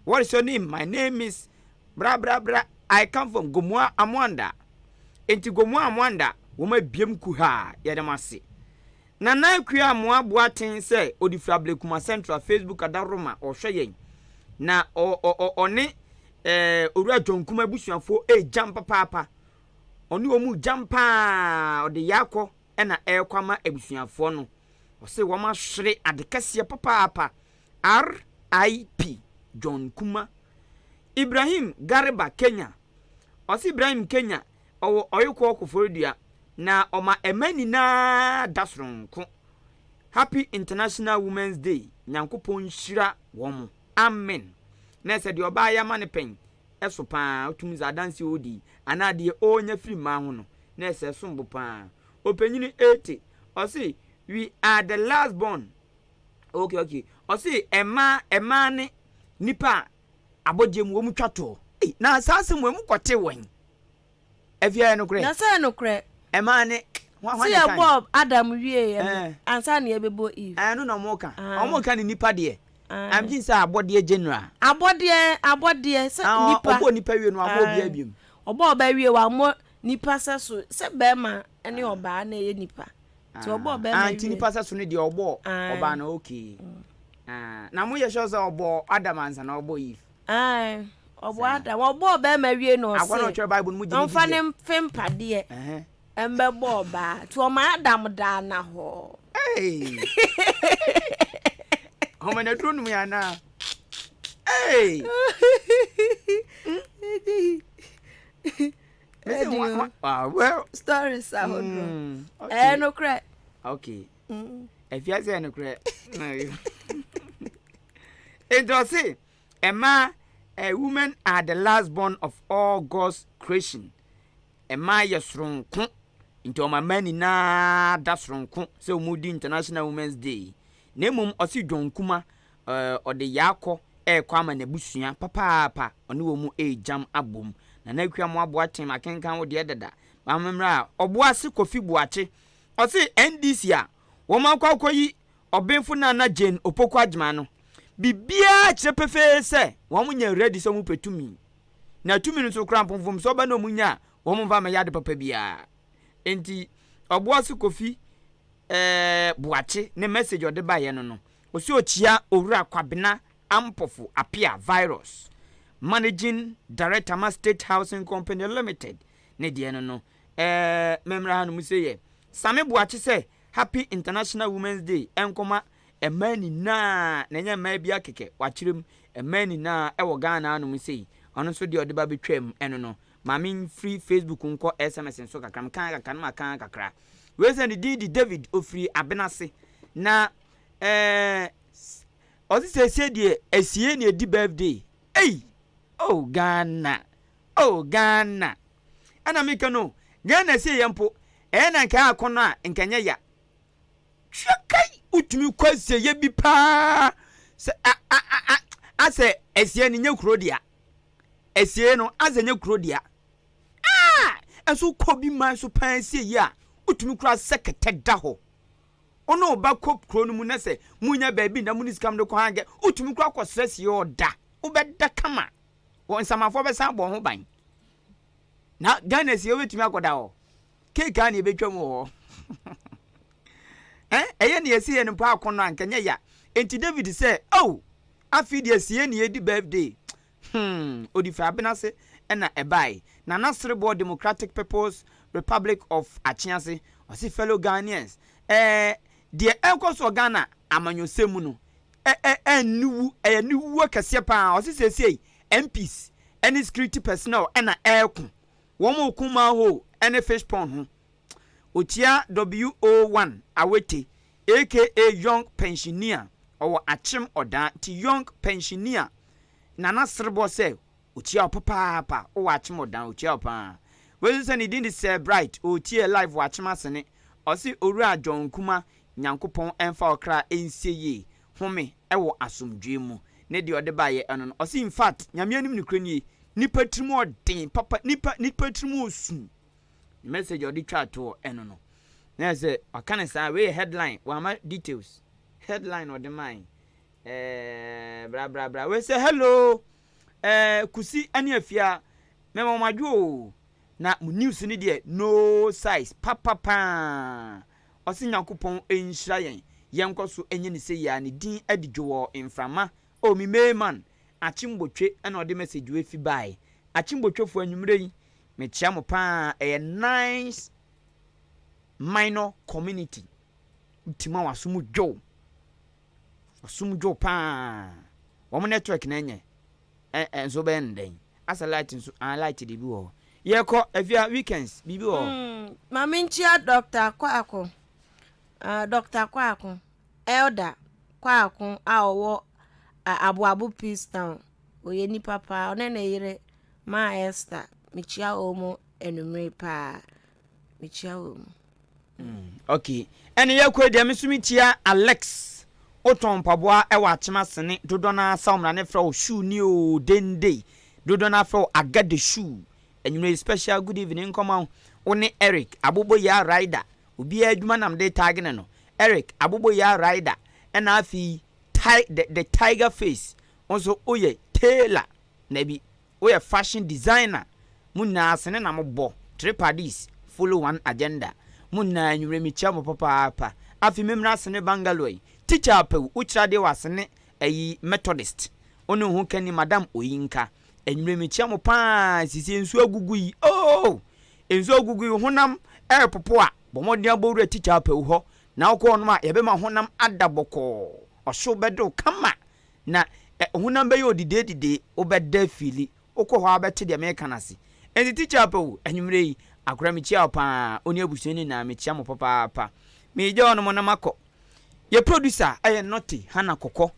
What is your name? My name is Bra bra bra I come from Gomoa Amoanda Enti Gomoa Amoanda wɔn abiem kuhaa yɛda mo ase Nana Akua Amoah Boateng sɛ ɔde firi Ablekuma Central Facebook Adaworoma ɔhwɛ yɛn na ɔ ɔ ɔ ɔne ɛɛ Owura John Kuma abusuafoɔ ɛregyam papaapa ɔne wɔn regyam paa ɔde yaakɔ ɛna ɛrekɔ ama abusuafoɔ no ɔse wɔn ahwere ade kɛseɛ papaapa RIP John Kuma Ibrahim Garba Kenya Ɔse Ibrahim Kenya ɔwɔ Ɔyokɔɔ Koforidua na ɔma ɛma nyinaa da soronko Happy International Women's Day Nyankopɔn nhyira wɔn Amen Na ɛsɛ deɛ ɔbaa yɛ ama no pɛn ɛso paa wotumi sɛ adanseɛ ɔredi anaa deɛ ɔrenya firi mmaa ho no na ɛsɛ ɛsom bo paa Ɔpanyini Ete ɔse we are the last born Okay okay ɔse ɛmaa ɛmaa ne nipa a abɔdeɛ mu wɔn twa toɔ. Ei na saa asɛm wei mo kɔ te wɛn? Afia ɛyɛ nokorɛ? Na sɛ ɛyɛ nokorɛ. Ɛmaa ne hwan hwan na Sɛ ɛkae? yɛbɔɔ Adam wieɛ no Ɛɛ. ansa na yɛbɛbɔ Eve. Ɛɛ ɛno na wɔn ka. Ae. Wɔn ka ne nipa deɛ. Ae. I'm thinking sɛ abɔdeɛ general. Abɔdeɛ abɔdeɛ sɛ Ah nipa. ɔbɔɔ nipa wie no wammɔ obiara Ae. biom. Ɔbɔɔ ɔbaa wie wammɔ nipa sɛ so sɛ bɛɛma ne ɔbaa na ɛyɛ nipa. Nti ɔbɔɔ bɛrima Ah, nti wie. nipa sɛ so no deɛ ɔbɔɔ ɔbaa no okay. Ah, na mo yɛ sure sɛ ɔbɔɔ Adam ansa na ɔbɔ Eve? Ae, ɔbɔɔ Adam. Ɔbɔɔ bɛrima wie na ɔse. Akɔ na ɔtwerɛ Bible no mu gye ne di Ɔmfa ne mfe mpadeɛ mbɛbɔ ɔbaa. Nti ɔma Adam daa na hɔ. Hey. Ɔma na duro nom yɛ anaa? Hey. Ɛdi stories ahodoɔ. Mm, ɛyɛ nokorɛ. Okay. Afia sɛ ɛyɛ nokorɛ. Nti ɔse ɛmaa eh, women are the last born of all God's creation. Ɛmaa yɛ soronko. Nti ɔma mmaa nyinaa da soronko sɛ wɔn di International Women's Day. Na mmom ɔse John Kuma Ɔde Yaakɔ rekɔ ama n'abusua papaapa, ɔne wɔn regyam abom. Nana Akua Amoah Boateng makenkan wo deɛ dada, ma me mmra. Ɔboase Kofi Boakye, ɔse NDC a wɔn akɔ akɔyi Ɔbenfo Nana Jane Opoku Agyemang no, Biribiara kyerɛ pefee sɛ wɔn nyɛ ready sɛ wɔn pɛ tumi. Na tumi no nso koraa mpo mfomsoɔ ba na wɔn nya a, wɔn mfa mmɛyɛ ade papa biara. Enti Ɔboase Kofi eh, Boakye ne message ɔde baeɛ no no, ɔsi ɔkyia Owura Kwabena Ampofo Appiah Virus, Managing Director ma State Housing Company Limited ne deɛ no no. Eh, memmra hanom sei ɛ. Same Boakye sɛ Happy International Women's Day nkɔma mmaa nyinaa, na ɛnyɛ mmaa biara kɛkɛ, wakyerɛ mu, mmaa nyinaa ɛwɔ Ghana hanom sei. Ɔno nso deɛ ɔde ba bɛtwaam ɛno no. Ma memfiri Facebook nkɔ SMS nso kakra, mekaa kakra na makaa kakra. Wei sɛ ne din de David, ɔfiri Abenase. Na eh, ɔse seesei deɛ asie na ɛdi birthday. Ei! Oh Ghana! Oh Ghana! Ɛna meka no, Ghana sei yɛ mpo, ɛyɛ na nka ɛyɛ akɔnnɔ a, nka ɛnyɛ ya. Hwɛ kai, wotumi kɔ asieeɛ bi paa sɛ a a a a asɛ asie no nyɛ kuro dea. Asie no asɛ nyɛ kuro dea. Ah! Ɛnso wokɔ bi man so paa asieeɛ a, wotumi kura sɛ kɛtɛ da hɔ. Wo ne wo ba kɔ kuro no mu na sɛ monya baabi na mone sika mode kɔ hangɛ, wotumi kura kɔsrɛ sie ɔda. Wobɛda kama. Wɔ nsamanfoɔ bɛsan abɔ ho ban. Na Ghana sie wobɛtumi akɔda hɔ. Cake a na yɛbɛtwa mu wɔ hɔ. Eh, ɛyɛ ne yɛsi yɛ no mpo akɔnnɔ a nka nyɛ ya. Enti David sɛ, oh, afei deɛ sie ne yɛdi birthday. Hmm, ɔdi firi Abenase ɛna ɛbae. Nana Sereboɔ Democratic People's Republic of Akyease, ɔse fellow Ghanaians, eh, deɛ ɛrekɔ so wɔ Ghana amanyɔsɛm mu no, ɛ ɛ aniwu, ɛyɛ aniwuo kɛseɛ paa. Ɔse seesei MPs ɛne security personnel ɛna ɛreko. Wɔn reko manhole ɛne fish pond ho. Okyia WO1 Awete aka Young Pensioneer ɔwɔ Akyem Ɔdaa nti Young Pensioneer Nana Serebɔ sɛ okyia wo papaapa wowɔ Akyem Ɔdaa okyia wo paa. Wei nso sɛ ne din de Sir Bright ɔretie live wɔ Akyem Asene ɔse Owura John Nkumah Nyankopɔn mfa wo kra nsie yie home wɔ asomdwoe mu ne deɛ ɔde baeɛ ɛno no ɔse infact Nyame anim nokorɛ nie nipa tirim ɔden papa nipa nipa tirim ɔsum Ne message a ɔde twaa toɔ ɛno no. Na yɛ sɛ waka no saa, wei yɛ headline, wamma details. Headline na ɔde mae. Ɛɛ bra bra bra. Wei sɛ hello, ɛɛ Kusi ɛne Afia, mɛma mo adwo o. Na mo news no deɛ no size papapaa. Ɔse Nyankopɔn nhyira yɛn, yɛnkɔ so nyɛ ne sei a ne din adi dwo wɔ mframa. Oh me main man, Akyembotwe ɛna ɔde message wei fi bae. Akyembotwefoɔ anwummerɛ yi, Mekyia mo paa ɛyɛ nice minor community wotima wasom dwo wasom dwo paa wɔn network na ɛnyɛ ɛ ɛ nso bɛyɛ no dɛn asa light nso ah light de bi wɔ hɔ yɛkɔ afia weekends biribi wɔ hɔ. Mm, maame nkyia Dr. Kwaako, uh, Dr. Kwaako, Elder Kwaako a ɔwɔ uh, Aboabo Peace Town. Ɔyɛ nipa paa, ɔne ne yere Maa Esther, mekyia wɔn anwummere paa. Mekyia wɔn. Mm, okay. Ɛne yɛ kɔ deɛ me nso mekyia Alex. Wotɔn mpaboa ɛwɔ akyema sene dodɔ no asa wɔn ne frɛ wo shoe ni o dende. Dodɔ no afrɛ wo agade shoe. Anwummere special good evening nkɔma wo. Wo ne Eric Aboboyaa rider. Obiara adwuma nam de tag ne no. Eric Aboboyaa rider. Ɛna afei the, the tiger face. Wo nso woyɛ tailor. Dabi, woyɛ fashion designer, mo nyinaa sene na mo bɔ, tre parties follow one agenda, mo nyinaa anwummerɛ mekyia mo papaapa, afei me mmra sene Bangalore yi, teacher Apawu wo kyerɛ adeɛ wɔ asene ayi Methodist, wo ne wo ho kani madam Oyinka, anwummerɛ mekyia mo paa, sisi nsuo agugu yi oh, nsuo agugu yi honam ɛrepopo a, bɔ mmɔden abɔ wura teacher Apawu hɔ, na wokɔ hɔ nom a yɛbɛma honam ada bɔkɔɔ, ɔhyew bɛde wo kama. Na honam bɛyɛ odidee-didee, wobɛda afili, wokɔ hɔ a wobɛte deɛ mereka no ase. Enti Tikya Apawu, anwummerɛ yi, akora mekyia wo pa ara, wo ne abusua no nyinaa mekyia mo papaapa. Meregya hɔ nom na makɔ. Yɛ producer yɛ Nɔte Hannah Kɔkɔ.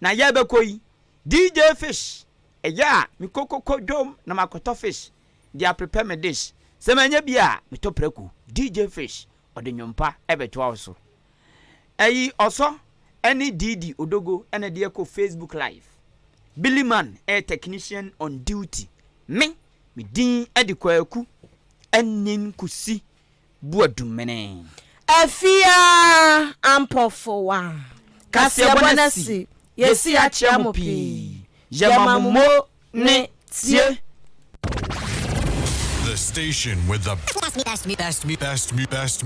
Na yɛrebɛkɔ yi, DJ Fish, ɛyɛ a mekɔkɔkɔ dwom na makɔtɔ fish de aprepare me dish. Sɛ manya bi a, metɔ prako. DJ Fish, ɔde nnwom pa bɛtoa wo so. Ɛyi ɔsɔ ɛne Didi Odogo ɛna ɛde ɛkɔ Facebook live. Billy Man ɛyɛ technician on duty. Me, me din ɛde Kwaku Ɛnin Kusi Buadumene. Afia Ampɔfowa, kaseɛbɔ no asi. Yɛsi akyea mo pii. Yɛma mo mo ne tie. The station with the best, best, best, best, best.